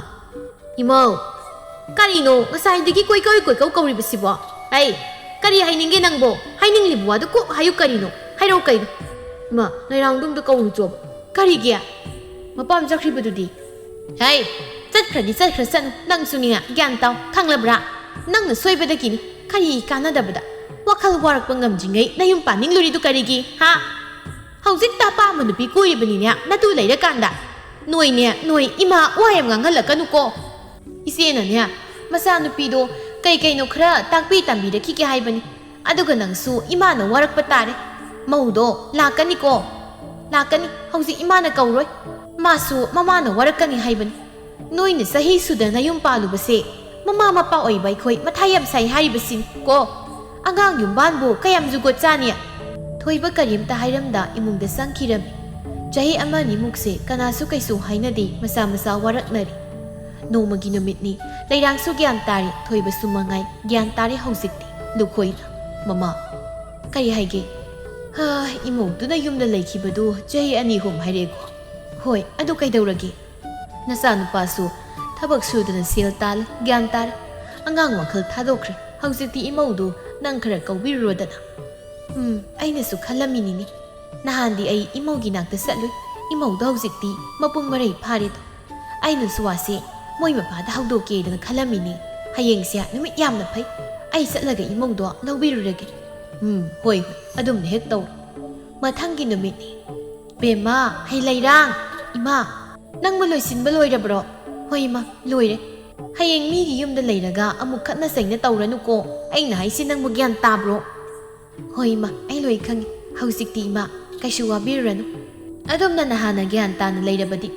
ꯏꯃꯥꯎ!" "ꯀꯔꯤꯅꯣ ꯉꯁꯥꯏꯗꯒꯤ ꯀꯣꯏꯀꯧ ꯀꯣꯏꯀꯧ ꯀꯧꯔꯤꯕꯁꯤꯕꯣ? ꯑꯩ, ꯀꯔꯤ ꯍꯥꯏꯅꯤꯡꯒꯦ ꯅꯪꯕꯣ? ꯍꯥꯏꯅꯤꯡꯂꯤꯕ ꯋꯥꯗꯨ ꯀꯣꯛ ꯍꯥꯏꯌꯨ ꯀꯔꯤꯅꯣ? ꯍꯥꯏꯔꯛꯑꯣ ꯀꯩꯅꯣ?" "ꯏꯃꯥ, ꯂꯩꯔꯥꯡꯗꯨ ꯑꯝꯇ ꯀꯧꯔꯨꯆꯣꯕ꯫" "ꯀꯔꯤꯒꯤ? ꯃꯄꯥꯝ ꯆꯠꯈ꯭ꯔꯤꯕꯗꯨꯗꯤ?" "ꯍꯩ, ꯆꯠꯈ꯭ꯔꯗꯤ ꯆꯠꯈ꯭ꯔꯁꯅꯨ, ꯅꯪꯁꯨꯅꯤꯅ ꯒ꯭ꯌꯥꯟ ꯇꯥꯎ, ꯈꯪꯂꯕ꯭ꯔꯥ? ꯅꯪꯅ ꯁꯣꯏꯕꯗꯒꯤꯅꯤ, ꯀꯔꯤ ꯀꯥꯟꯅꯗꯕꯗ? ꯋꯥꯈꯜ ꯋꯥꯔꯛꯄ ꯉꯝꯗ꯭ꯔꯤꯉꯩ ꯅꯌꯨꯝ ꯄꯥꯅꯤꯡꯂꯨꯔꯤꯗꯨ ꯀꯔꯤꯒꯤ, ꯍꯥ? ꯍꯧꯖꯤꯛꯇ ꯑꯄꯥꯝꯕ ꯅꯨꯄꯤ ꯀꯣꯏꯔꯤꯕꯅꯤꯅꯦ, ꯅꯇꯨ ꯂꯩꯔꯀꯥꯟꯗ꯫ ꯅꯣꯏꯅꯦ, ꯅꯣꯏ ꯏꯃꯥ ꯋꯥ ꯌꯥꯝ ꯉꯥꯡꯍꯜꯂꯛꯀꯅꯨꯀꯣ꯫ ꯏꯆꯦꯅꯅꯦ, ꯃꯆꯥꯅꯨꯄꯤꯗꯣ ꯀꯩ ꯀꯩꯅꯣ ꯈꯔ ꯇꯥꯛꯄꯤ ꯇꯝꯕꯤꯔꯛꯈꯤꯒꯦ ꯍꯥꯏꯕꯅꯤ꯫ ꯑꯗꯨꯒ ꯅꯪꯁꯨ ꯏꯃꯥꯅ ꯋꯥꯔꯛꯄ ꯇꯥꯔꯦ꯫ ꯃꯧꯗꯣ ꯂꯥꯛꯀꯅꯤꯀꯣ꯫ ꯂꯥꯛꯀꯅꯤ, ꯍꯧꯖꯤꯛ ꯏꯃꯥꯅ ꯀꯧꯔꯣꯏ꯫ ꯃꯥꯁꯨ ꯃꯃꯥꯅ ꯋꯥꯔꯛꯀꯅꯤ ꯍꯥꯏꯕꯅꯤ꯫ ꯅꯣꯏꯅ ꯆꯍꯤ ꯁꯨꯗꯅ ꯌꯨꯝ ꯄꯥꯜꯂꯨꯕꯁꯦ ꯃꯃꯥ ꯃꯄꯥ ꯑꯣꯏꯕ ꯑꯩꯈꯣꯏ ꯃꯊꯥ ꯌꯥꯝ ꯁꯥꯏ ꯍꯥꯏꯔꯤꯕꯁꯤꯅꯤ ꯀꯣ꯫ ꯑꯉꯥꯡ ꯌꯨꯝꯕꯥꯟꯕꯨ ꯀꯌꯥꯝ ꯖꯨꯒꯣꯠ ꯆꯥꯅꯤ?" ꯊꯣꯏꯕ ꯀꯔꯤꯝꯇ ꯍꯥꯏꯔꯝꯗ ꯏꯃꯨꯡꯗ ꯆꯪꯈꯤꯔꯝꯃꯤ꯫ ꯆꯍꯤ ꯑꯃ ꯑꯅꯤꯃꯨꯛꯁꯦ ꯀꯅꯥꯁꯨ ꯀꯩꯁꯨ ꯍꯥꯏꯅꯗꯦ, ꯃꯆꯥ ꯃꯆꯥ ꯋꯥꯔꯛꯅꯔꯤ꯫ ꯅꯣꯡꯃꯒꯤ ꯅꯨꯃꯤꯠꯅꯤ, ꯂꯩꯔꯥꯡꯁꯨ ꯒ꯭ꯌꯥꯟ ꯇꯥꯔꯦ, ꯊꯣꯏꯕꯁꯨ ꯃꯉꯥꯏ ꯒ꯭ꯌꯥꯟ ꯇꯥꯔꯦ ꯍꯧꯖꯤꯛꯇꯤ꯫ ꯂꯨꯈꯣꯏꯅ, "ꯃꯃꯥ, ꯀꯔꯤ ꯍꯥꯏꯒꯦ?" "ꯍꯥ, ꯏꯃꯧꯗꯨꯅ ꯌꯨꯝꯗ ꯂꯩꯈꯤꯕꯗꯨ ꯆꯍꯤ ꯑꯅꯤ ꯑꯍꯨꯝ ꯍꯥꯏꯔꯛꯑꯦꯀꯣ?" "ꯍꯣꯏ, ꯑꯗꯨ ꯀꯩꯗꯧꯔꯒꯦ?" "ꯅꯆꯥꯅꯨꯄꯥꯁꯨ ꯊꯕꯛ ꯁꯨꯗꯅ ꯁꯦꯜ ꯇꯥꯜꯂꯦ, ꯒ꯭ꯌꯥꯟ ꯇꯥꯔꯦ꯫ ꯑꯉꯥꯡ ꯋꯥꯈꯜ ꯊꯥꯗꯣꯛꯈ꯭ꯔꯦ꯫ ꯍꯧꯖꯤꯛꯇꯤ ꯏꯃꯧꯗꯨ ꯅꯪ ꯈꯔ ꯀꯧꯕꯤꯔꯨꯔꯣꯗꯅ꯫" "ꯎꯝ, ꯑꯩꯅꯁꯨ ꯈꯜꯂꯝꯃꯤꯅꯤꯅꯦ꯫ ꯅꯍꯥꯟꯗꯤ ꯑꯩ ꯏꯃꯧꯒꯤ ꯅꯥꯛꯇ ꯆꯠꯂꯨꯏ꯫ ꯏꯃꯧꯗꯣ ꯍꯧꯖꯤꯛꯇꯤ ꯃꯄꯨꯡ ꯃꯔꯩ ꯐꯥꯔꯦꯗꯣ꯫ ꯑꯩꯅꯁꯨ ꯋꯥꯁꯦ ꯃꯣꯏ ꯃꯄꯥꯗ ꯍꯧꯗꯣꯛꯀꯦꯗꯅ ꯈꯜꯂꯝꯃꯤꯅꯦ꯫ ꯍꯌꯦꯡꯁꯦ ꯅꯨꯃꯤꯠ ꯌꯥꯝꯅ ꯐꯩ꯫ ꯑꯩ ꯆꯠꯂꯒ ꯏꯃꯧꯗꯣ ꯂꯧꯕꯤꯔꯨꯔꯒꯦ꯫" "ꯎꯝ, ꯍꯣꯏ, ꯍꯣꯏ, ꯑꯗꯨꯝꯅ ꯍꯦꯛ ꯇꯧꯔꯣ꯫" ꯃꯊꯪꯒꯤ ꯅꯨꯃꯤꯠꯅꯤ꯫ "ꯕꯦꯝꯃ, ꯍꯩ ꯂꯩꯔꯥꯡ, ꯏꯃꯥ, ꯅꯪꯕꯨ ꯂꯣꯏꯁꯤꯟꯕ ꯂꯣꯏꯔꯕ꯭ꯔꯣ?" "ꯍꯣꯏ, ꯏꯃꯥ, ꯂꯣꯏꯔꯦ꯫ ꯍꯌꯦꯡ ꯃꯤꯒꯤ ꯌꯨꯝꯗ ꯂꯩꯔꯒ ꯑꯃꯨꯛ ꯈꯠꯅ ꯆꯩꯅ ꯇꯧꯔꯅꯨꯀꯣ꯫ ꯑꯩꯅ ꯍꯥꯏꯁꯤ ꯅꯪꯕꯨ ꯒ꯭ꯌꯥꯟ ꯇꯥꯕ꯭ꯔꯣ?" "ꯍꯣꯏ, ꯏꯃꯥ, ꯑꯩ ꯂꯣꯏ ꯈꯪꯉꯤ꯫ ꯍꯧꯖꯤꯛꯇꯤ, ꯏꯃꯥ, ꯀꯩꯁꯨ ꯋꯥꯕꯤꯔꯨꯔꯅꯨ꯫ ꯑꯗꯣꯝꯅ ꯅꯍꯥꯟꯅ ꯒ꯭ꯌꯥꯟ ꯇꯥꯅ ꯂꯩꯔꯕꯗꯤ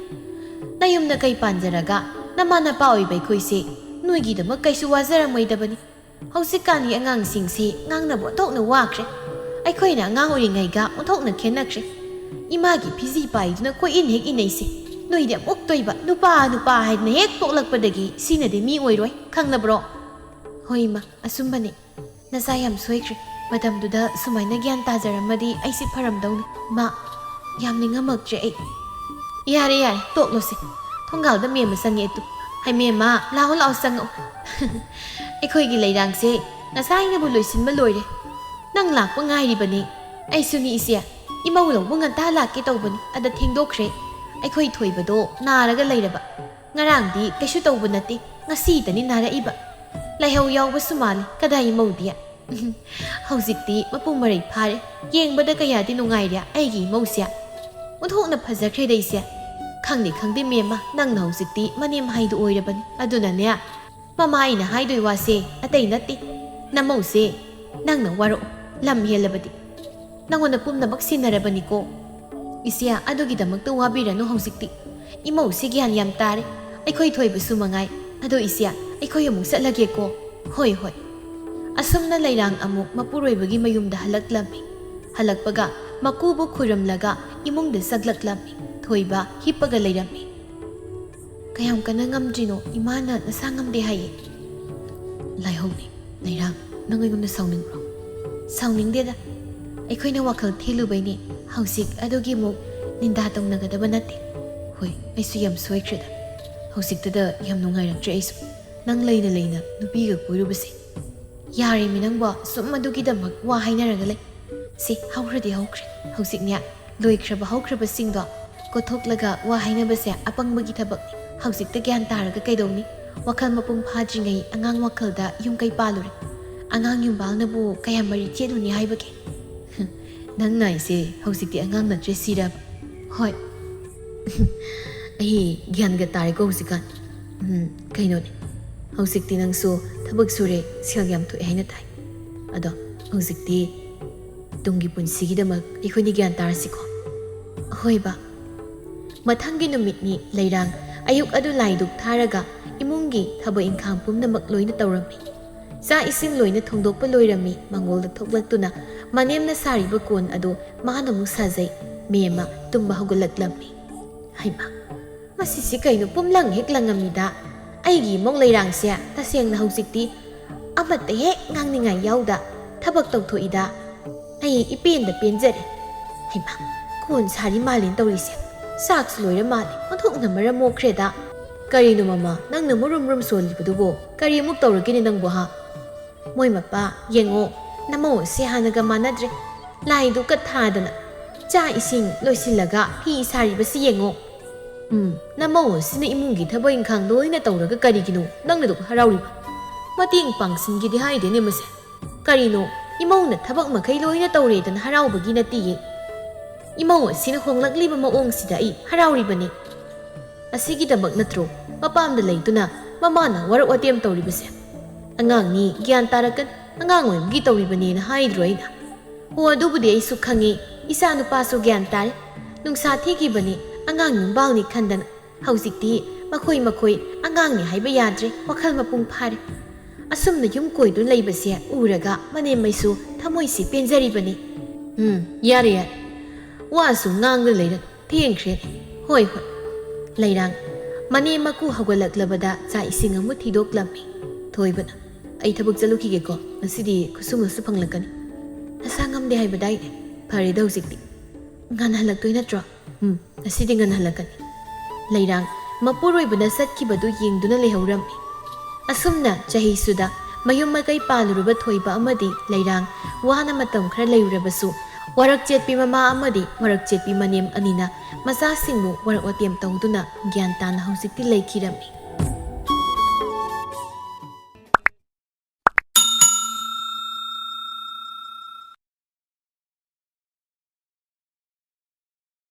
ꯅꯌꯨꯝꯗ ꯀꯩ ꯄꯥꯟꯖꯔꯒ ꯅꯃꯥ ꯅꯄꯥ ꯑꯣꯏꯕ ꯑꯩꯈꯣꯏꯁꯦ ꯅꯣꯏꯒꯤꯗꯃꯛ ꯀꯩꯁꯨ ꯋꯥꯖꯔꯝꯃꯣꯏꯗꯕꯅꯤ꯫ ꯍꯧꯖꯤꯛꯀꯥꯟꯒꯤ ꯑꯉꯥꯡꯁꯤꯡꯁꯤ ꯉꯥꯡꯅꯕ ꯑꯣꯟꯊꯣꯛꯅ ꯋꯥꯈ꯭ꯔꯦ꯫ ꯑꯩꯈꯣꯏꯅ ꯑꯉꯥꯡ ꯑꯣꯏꯔꯤꯉꯩꯒ ꯑꯣꯟꯊꯣꯛꯅ ꯈꯦꯠꯅꯈ꯭ꯔꯦ꯫ ꯏꯃꯥꯒꯤ ꯐꯤꯖꯤ ꯄꯥꯏꯗꯨꯅ ꯀꯣꯏꯏꯟ ꯍꯦꯛ ꯏꯟꯅꯩꯁꯦ꯫ ꯅꯣꯏꯗꯤ ꯑꯃꯨꯛ ꯇꯣꯏꯕ, ꯅꯨꯄꯥ, ꯅꯨꯄꯥ ꯍꯥꯏꯗꯅ ꯍꯦꯛ ꯄꯣꯛꯂꯛꯄꯗꯒꯤ ꯁꯤꯅꯗꯤ ꯃꯤ ꯑꯣꯏꯔꯣꯏ, ꯈꯪꯂꯕ꯭ꯔꯣ?" "ꯍꯣꯏ, ꯏꯃꯥ, ꯑꯆꯨꯝꯕꯅꯤ꯫ ꯅꯆꯥ ꯌꯥꯝ ꯁꯣꯏꯈ꯭ꯔꯦ꯫ ꯃꯇꯝꯗꯨꯗ ꯁꯨꯃꯥꯏꯅ ꯒ꯭ꯌꯥꯟ ꯇꯥꯖꯔꯝꯃꯗꯤ ꯑꯩꯁꯦ ꯐꯔꯝꯗꯧꯅꯤ꯫ ꯃꯥ, ꯌꯥꯝ ꯅꯤꯡꯉꯝꯃꯛꯇ꯭ꯔꯦ ꯑꯩ꯫" "ꯌꯥꯔꯦ, ꯌꯥꯔꯦ, ꯇꯣꯛꯂꯣꯁꯦ꯫ ꯊꯣꯡꯒꯥꯜꯗ ꯃꯦꯝꯃ ꯆꯪꯉꯛꯑꯦ ꯇꯨ꯫ ꯍꯥꯏ ꯃꯦꯝꯃ, ꯂꯥꯛꯑꯣ, ꯂꯥꯛꯑꯣ, ꯆꯪꯉꯛꯑꯣ꯫ ꯑꯩꯈꯣꯏꯒꯤ ꯂꯩꯔꯥꯡꯁꯦ ꯉꯁꯥꯏꯅꯕꯨ ꯂꯣꯏꯁꯤꯟꯕ ꯂꯣꯏꯔꯦ꯫ ꯅꯪ ꯂꯥꯛꯄ ꯉꯥꯏꯔꯤꯕꯅꯤ꯫ ꯑꯩꯁꯨꯅꯤ ꯏꯆꯦ, ꯏꯃꯧ ꯂꯧꯕ ꯉꯟꯇꯥ ꯂꯥꯛꯀꯦ ꯇꯧꯕꯅꯤ, ꯑꯗ ꯊꯦꯡꯗꯣꯛꯈ꯭ꯔꯦ꯫ ꯑꯩꯈꯣꯏ ꯊꯣꯏꯕꯗꯣ ꯅꯥꯔꯒ ꯂꯩꯔꯕ꯫ ꯉꯔꯥꯡꯗꯤ ꯀꯩꯁꯨ ꯇꯧꯕ ꯅꯠꯇꯦ, ꯉꯁꯤꯗꯅꯤ ꯅꯥꯔꯛꯏꯕ꯫ ꯂꯥꯏꯍꯧ ꯌꯥꯎꯕꯁꯨ ꯃꯥꯜꯂꯤ, ꯀꯗꯥꯏ ꯏꯃꯧꯗꯤ?" ꯍꯧꯖꯤꯛꯇꯤ ꯃꯄꯨꯡ ꯃꯔꯩ ꯐꯥꯔꯦ꯫ ꯌꯦꯡꯕꯗ ꯀꯌꯥꯗꯤ ꯅꯨꯡꯉꯥꯏꯔꯦ ꯑꯩꯒꯤ ꯏꯃꯧꯁꯦ꯫ ꯑꯣꯟꯊꯣꯛꯅ ꯐꯖꯈ꯭ꯔꯦꯗ ꯏꯆꯦ꯫ "ꯈꯪꯗꯦ, ꯈꯪꯗꯦ ꯃꯦꯝꯃ, ꯅꯪꯅ ꯍꯧꯖꯤꯛꯇꯤ ꯃꯅꯦꯝ ꯍꯥꯏꯗꯨ ꯑꯣꯏꯔꯕꯅꯤ꯫ ꯑꯗꯨꯅꯅꯦ, ꯃꯃꯥ ꯑꯩꯅ ꯍꯥꯏꯗꯣꯏ ꯋꯥꯁꯦ ꯑꯇꯩ ꯅꯠꯇꯦ꯫ ꯅꯃꯧꯁꯦ ꯅꯪꯅ ꯋꯥꯔꯛꯑꯣ, ꯂꯝ ꯍꯦꯜꯂꯕꯗꯤ꯫ ꯅꯉꯣꯟꯗ ꯄꯨꯝꯅꯃꯛ ꯁꯤꯟꯅꯔꯕꯅꯤꯀꯣ꯫" "ꯏꯆꯦ, ꯑꯗꯨꯒꯤꯗꯃꯛꯇ ꯋꯥꯕꯤꯔꯅꯨ ꯍꯧꯖꯤꯛꯇꯤ꯫ ꯏꯃꯧꯁꯤ ꯒ꯭ꯌꯥꯟ ꯌꯥꯝ ꯇꯥꯔꯦ꯫ ꯑꯩꯈꯣꯏ ꯊꯣꯏꯕꯁꯨ ꯃꯉꯥꯏ꯫ ꯑꯗꯣ ꯏꯆꯦ, ꯑꯩꯈꯣꯏ ꯑꯃꯨꯛ ꯆꯠꯂꯒꯦꯀꯣ꯫" "ꯍꯣꯏ, ꯍꯣꯏ꯫" ꯑꯁꯨꯝꯅ ꯂꯩꯔꯥꯡ ꯑꯃꯨꯛ ꯃꯄꯨꯔꯣꯏꯕꯒꯤ ꯃꯌꯨꯝꯗ ꯍꯜꯂꯛꯂꯝꯃꯤ꯫ ꯍꯜꯂꯛꯄꯒ ꯃꯀꯨꯕꯨ ꯈꯨꯔꯨꯝꯂꯒ ꯏꯃꯨꯡꯗ ꯆꯪꯂꯛꯂꯝꯃꯤ꯫ ꯊꯣꯏꯕ ꯍꯤꯞꯄꯒ ꯂꯩꯔꯝꯃꯤ꯫ "ꯀꯌꯥꯝ ꯀꯟꯅ ꯉꯝꯗ꯭ꯔꯤꯅꯣ? ꯏꯃꯥꯅ ꯅꯁꯥ ꯉꯝꯗꯦ ꯍꯥꯏꯌꯦ꯫" "ꯂꯥꯏꯍꯧꯅꯤ꯫ ꯂꯩꯔꯥꯡ, ꯅꯪ ꯑꯩꯉꯣꯟꯗ ꯁꯥꯎꯅꯤꯡꯕ꯭ꯔꯣ?" "ꯁꯥꯎꯅꯤꯡꯗꯦꯗ꯫ ꯑꯩꯈꯣꯏꯅ ꯋꯥꯈꯜ ꯊꯦꯜꯂꯨꯕꯩꯅꯦ꯫ ꯍꯧꯖꯤꯛ ꯑꯗꯨꯒꯤ ꯑꯃꯨꯛ ꯅꯤꯟꯗꯥ ꯇꯧꯅꯒꯗꯕ ꯅꯠꯇꯦ꯫ ꯍꯣꯏ, ꯑꯩꯁꯨ ꯌꯥꯝ ꯁꯣꯏꯈ꯭ꯔꯦꯗ꯫ ꯍꯧꯖꯤꯛꯇꯗ ꯌꯥꯝ ꯅꯨꯡꯉꯥꯏꯔꯛꯇ꯭ꯔꯦ ꯑꯩꯁꯨ꯫ ꯅꯪ ꯂꯩꯅ ꯂꯩꯅ ꯅꯨꯄꯤꯒ ꯀꯣꯏꯔꯨꯕꯁꯦ꯫" "ꯌꯥꯔꯦꯃꯤ ꯅꯪꯕꯣ, ꯁꯨꯝ ꯑꯗꯨꯒꯤꯗꯃꯛ ꯋꯥ ꯍꯥꯏꯅꯔꯒ ꯂꯩ꯫ ꯁꯤ ꯍꯧꯈ꯭ꯔꯗꯤ ꯍꯧꯈ꯭ꯔꯦ꯫ ꯍꯧꯖꯤꯛꯅꯦ, ꯂꯣꯏꯈ꯭ꯔꯕ ꯍꯧꯈ꯭ꯔꯕꯁꯤꯡꯗꯣ ꯀꯣꯊꯣꯛꯂꯒ ꯋꯥ ꯍꯥꯏꯅꯕꯁꯦ ꯑꯄꯪꯕꯒꯤ ꯊꯕꯛꯅꯤ꯫ ꯍꯧꯖꯤꯛꯇ ꯒ꯭ꯌꯥꯟ ꯇꯥꯔꯒ ꯀꯩꯗꯧꯅꯤ? ꯋꯥꯈꯜ ꯃꯄꯨꯡ ꯐꯥꯗ꯭ꯔꯤꯉꯩ ꯑꯉꯥꯡ ꯋꯥꯈꯜꯗ ꯌꯨꯝ ꯀꯩ ꯄꯥꯜꯂꯨꯔꯦ꯫ ꯑꯉꯥꯡ ꯌꯨꯝꯕꯥꯜꯅꯕꯨ ꯀꯌꯥꯝ ꯃꯔꯤ ꯆꯦꯠꯂꯨꯅꯤ ꯍꯥꯏꯕꯒꯦ?" "ꯅꯪ ꯅꯥꯏꯁꯦ ꯍꯧꯖꯤꯛꯇꯤ ꯑꯉꯥꯡ ꯅꯠꯇ꯭ꯔꯦ ꯁꯤꯔꯕ?" "ꯍꯣꯏ꯫" "ꯑꯩ ꯒ꯭ꯌꯥꯟꯒ ꯇꯥꯔꯦꯀꯣ ꯍꯧꯖꯤꯛꯀꯥꯟ꯫ ꯎꯝ, ꯀꯩꯅꯣꯅꯦ, ꯍꯧꯖꯤꯛꯇꯤ ꯅꯪꯁꯨ ꯊꯕꯛ ꯁꯨꯔꯦ, ꯁꯦꯜ ꯌꯥꯝ ꯊꯣꯛꯑꯦ ꯍꯥꯏꯅ ꯇꯥꯏ꯫ ꯑꯗꯣ ꯍꯧꯖꯤꯛꯇꯤ ꯇꯨꯡꯒꯤ ꯄꯨꯟꯁꯤꯒꯤꯗꯃꯛ ꯑꯩꯈꯣꯏꯅꯤ ꯒ꯭ꯌꯥꯟ ꯇꯥꯔꯁꯤꯀꯣ?" "ꯍꯣꯏ ꯕꯥ꯫" ꯃꯊꯪꯒꯤ ꯅꯨꯃꯤꯠꯅꯤ ꯂꯩꯔꯥꯡ꯫ ꯑꯌꯨꯛ ꯑꯗꯨ ꯂꯥꯏ ꯙꯨꯛ ꯊꯥꯔꯒ ꯏꯃꯨꯡꯒꯤ ꯊꯕꯛ ꯏꯪꯈꯥꯡ ꯄꯨꯝꯅꯃꯛ ꯂꯣꯏꯅ ꯇꯧꯔꯝꯃꯤ꯫ ꯆꯥꯛ ꯏꯁꯤꯡ ꯂꯣꯏꯅ ꯊꯣꯡꯗꯣꯛꯄ ꯂꯣꯏꯔꯝꯃꯤ꯫ ꯃꯉꯣꯜꯗ ꯊꯣꯛꯂꯛꯇꯨꯅ ꯃꯅꯦꯝꯅ ꯁꯥꯔꯤꯕ ꯀꯣꯟ ꯑꯗꯨ ꯃꯥꯅ ꯑꯃꯨꯛ ꯁꯥꯖꯩ꯫ ꯃꯦꯝꯃ ꯇꯨꯝꯕ ꯍꯧꯒꯠꯂꯛꯂꯝꯃꯤ꯫ "ꯍꯩꯃꯥ, ꯃꯁꯤꯁꯤ ꯀꯩꯅꯣ, ꯄꯨꯝꯂꯪ ꯍꯦꯛ ꯂꯪꯉꯝꯃꯤꯗ? ꯑꯩꯒꯤ ꯏꯃꯧ ꯂꯩꯔꯥꯡꯁꯦ ꯇꯁꯦꯡꯅ ꯍꯧꯖꯤꯛꯇꯤ ꯑꯃꯠꯇ ꯍꯦꯛ ꯉꯥꯡꯅꯤꯡꯉꯥꯏ ꯌꯥꯎꯗ ꯊꯕꯛ ꯇꯧꯊꯣꯛꯏꯗ꯫ ꯑꯩ ꯏꯄꯦꯟꯗ ꯄꯦꯟꯖꯔꯦ꯫ ꯍꯩꯃꯥ, ꯀꯣꯟ ꯁꯥꯔꯤ ꯃꯥꯜꯂꯦꯅ ꯇꯧꯔꯤꯁꯦ꯫ ꯆꯥꯛꯁꯨ ꯂꯣꯏꯔ ꯃꯥꯜꯂꯦ, ꯑꯣꯟꯊꯣꯛꯅ ꯃꯔꯝ ꯃꯣꯛꯈ꯭ꯔꯦꯗ꯫ ꯀꯔꯤꯅꯣ ꯃꯃꯥ, ꯅꯪꯅ ꯃꯨꯔꯨꯝ ꯃꯨꯔꯨꯝ ꯁꯣꯜꯂꯤꯕꯗꯨꯕꯣ? ꯀꯔꯤ ꯑꯃꯨꯛ ꯇꯧꯔꯒꯦꯅꯦ ꯅꯪꯕꯨ, ꯍꯥ? ꯃꯣꯏ ꯃꯄꯥ, ꯌꯦꯡꯉꯣ, ꯅꯃꯧ ꯑꯁꯤ ꯍꯥꯟꯅꯒ ꯃꯥꯟꯅꯗ꯭ꯔꯦ꯫ ꯂꯥꯏꯗꯨ ꯀꯠ ꯊꯥꯗꯅ, ꯆꯥꯛ ꯏꯁꯤꯡ ꯂꯣꯏꯁꯤꯜꯂꯒ ꯐꯤ ꯁꯥꯔꯤꯕꯁꯤ ꯌꯦꯡꯉꯣ꯫ ꯎꯝ, ꯅꯃꯧ ꯑꯁꯤꯅ ꯏꯃꯨꯡꯒꯤ ꯊꯕꯛ ꯏꯪꯈꯥꯡ ꯂꯣꯏꯅ ꯇꯧꯔꯒ ꯀꯔꯤꯒꯤꯅꯣ ꯅꯪꯅ ꯑꯗꯨꯛ ꯍꯔꯥꯎꯔꯤꯕ? ꯃꯇꯦꯡ ꯄꯥꯡꯁꯤꯟꯒꯦꯗꯤ ꯍꯥꯏꯗꯦꯅꯦ ꯃꯁꯦ꯫ ꯀꯔꯤꯅꯣ, ꯏꯃꯧꯅ ꯊꯕꯛ ꯃꯈꯩ ꯂꯣꯏꯅ ꯇꯧꯔꯦꯗꯅ ꯍꯔꯥꯎꯕꯒꯤ ꯅꯠꯇꯤꯌꯦ꯫ ꯏꯃꯧ ꯑꯁꯤꯅ ꯍꯣꯡꯂꯛꯂꯤꯕ ꯃꯑꯣꯡꯁꯤꯗ ꯑꯩ ꯍꯔꯥꯎꯔꯤꯕꯅꯤ꯫ ꯑꯁꯤꯒꯤꯗꯃꯛ ꯅꯠꯇ꯭ꯔꯣ ꯃꯄꯥꯝꯗ ꯂꯩꯗꯨꯅ ꯃꯃꯥꯅ ꯋꯥꯔꯛ ꯋꯥꯇꯦꯝ ꯇꯧꯔꯤꯕꯁꯦ? ꯑꯉꯥꯡꯅꯤ, ꯒ꯭ꯌꯥꯟ ꯇꯥꯔꯛꯀꯅꯤ, ꯑꯉꯥꯡ ꯑꯣꯏꯕꯒꯤ ꯇꯧꯔꯤꯕꯅꯦꯅ ꯍꯥꯏꯗ꯭ꯔꯣ ꯑꯩꯅ? ꯍꯣ, ꯑꯗꯨꯕꯨꯗꯤ ꯑꯩꯁꯨ ꯈꯪꯉꯤ, ꯏꯆꯥ ꯅꯨꯄꯥꯁꯨ ꯒ꯭ꯌꯥꯟ ꯇꯥꯔꯦ꯫ ꯅꯨꯡꯁꯥ ꯊꯤꯈꯤꯕꯅꯤ, ꯑꯉꯥꯡ ꯌꯨꯝꯕꯥꯜꯅꯤ ꯈꯟꯗꯅ꯫ ꯍꯧꯖꯤꯛꯇꯤ ꯃꯈꯣꯏ ꯃꯈꯣꯏ ꯑꯉꯥꯡꯅꯤ ꯍꯥꯏꯕ ꯌꯥꯗ꯭ꯔꯦ, ꯋꯥꯈꯜ ꯃꯄꯨꯡ ꯐꯥꯔꯦ꯫ ꯑꯁꯨꯝꯅ ꯌꯨꯝ ꯀꯣꯏꯗꯨꯅ ꯂꯩꯕꯁꯦ ꯎꯔꯒ ꯃꯅꯦꯝꯃꯩꯁꯨ ꯊꯃꯣꯏꯁꯤ ꯄꯦꯟꯖꯔꯤꯕꯅꯤ꯫ ꯎꯝ, ꯌꯥꯔꯦ, ꯌꯥꯔꯦ, ꯋꯥꯁꯨ ꯉꯥꯡꯗꯨꯅ ꯂꯩꯔꯅꯨ, ꯊꯦꯡꯈ꯭ꯔꯦ꯫ ꯍꯣꯏ, ꯍꯣꯏ꯫ ꯂꯩꯔꯥꯡ, ꯃꯅꯦꯝ ꯃꯀꯨ ꯍꯧꯒꯠꯂꯛꯂꯕꯗ ꯆꯥꯛ ꯏꯁꯤꯡ ꯑꯃꯨꯛ ꯊꯤꯗꯣꯛꯂꯝꯃꯤ꯫ ꯊꯣꯏꯕꯅ, ꯑꯩ ꯊꯕꯛ ꯆꯠꯂꯨꯈꯤꯒꯦꯀꯣ, ꯉꯁꯤꯗꯤ ꯈꯨꯠꯁꯨꯃꯁꯨ ꯐꯪꯂꯛꯀꯅꯤ꯫ ꯅꯁꯥ ꯉꯝꯗꯦ ꯍꯥꯏꯕꯗꯥꯏꯅꯦ? ꯐꯔꯦꯗ ꯍꯧꯖꯤꯛꯇꯤ꯫ ꯉꯟꯅ ꯍꯜꯂꯛꯇꯣꯏ ꯅꯠꯇ꯭ꯔꯣ? ꯎꯝ, ꯉꯁꯤꯗꯤ ꯉꯟꯅ ꯍꯜꯂꯛꯀꯅꯤ꯫ ꯂꯩꯔꯥꯡ, ꯃꯄꯨꯔꯣꯏꯕꯅ ꯆꯠꯈꯤꯕꯗꯨ ꯌꯦꯡꯗꯨꯅ ꯂꯩꯍꯧꯔꯝꯃꯤ꯫ ꯑꯁꯨꯝꯅ ꯆꯍꯤꯁꯨꯗ ꯃꯌꯨꯝ ꯃꯀꯩ ꯄꯥꯜꯂꯨꯔꯕ ꯊꯣꯏꯕ ꯑꯃꯗꯤ ꯂꯩꯔꯥꯡ ꯋꯥꯅ ꯃꯇꯝ ꯈꯔ ꯂꯩꯔꯨꯔꯕꯁꯨ, ꯋꯥꯔꯛ ꯆꯦꯠꯄꯤ ꯃꯃꯥ ꯑꯃꯗꯤ ꯋꯥꯔꯛ ꯆꯦꯠꯄꯤ ꯃꯅꯦꯝ ꯑꯅꯤꯅ ꯃꯆꯥꯁꯤꯡꯕꯨ ꯋꯥꯔꯛ ꯋꯥꯇꯦꯝ ꯇꯧꯗꯨꯅ ꯒ꯭ꯌꯥꯟ ꯇꯥꯅ ꯍꯧꯖꯤꯛꯇꯤ ꯂꯩꯈꯤꯔꯝꯃꯤ꯫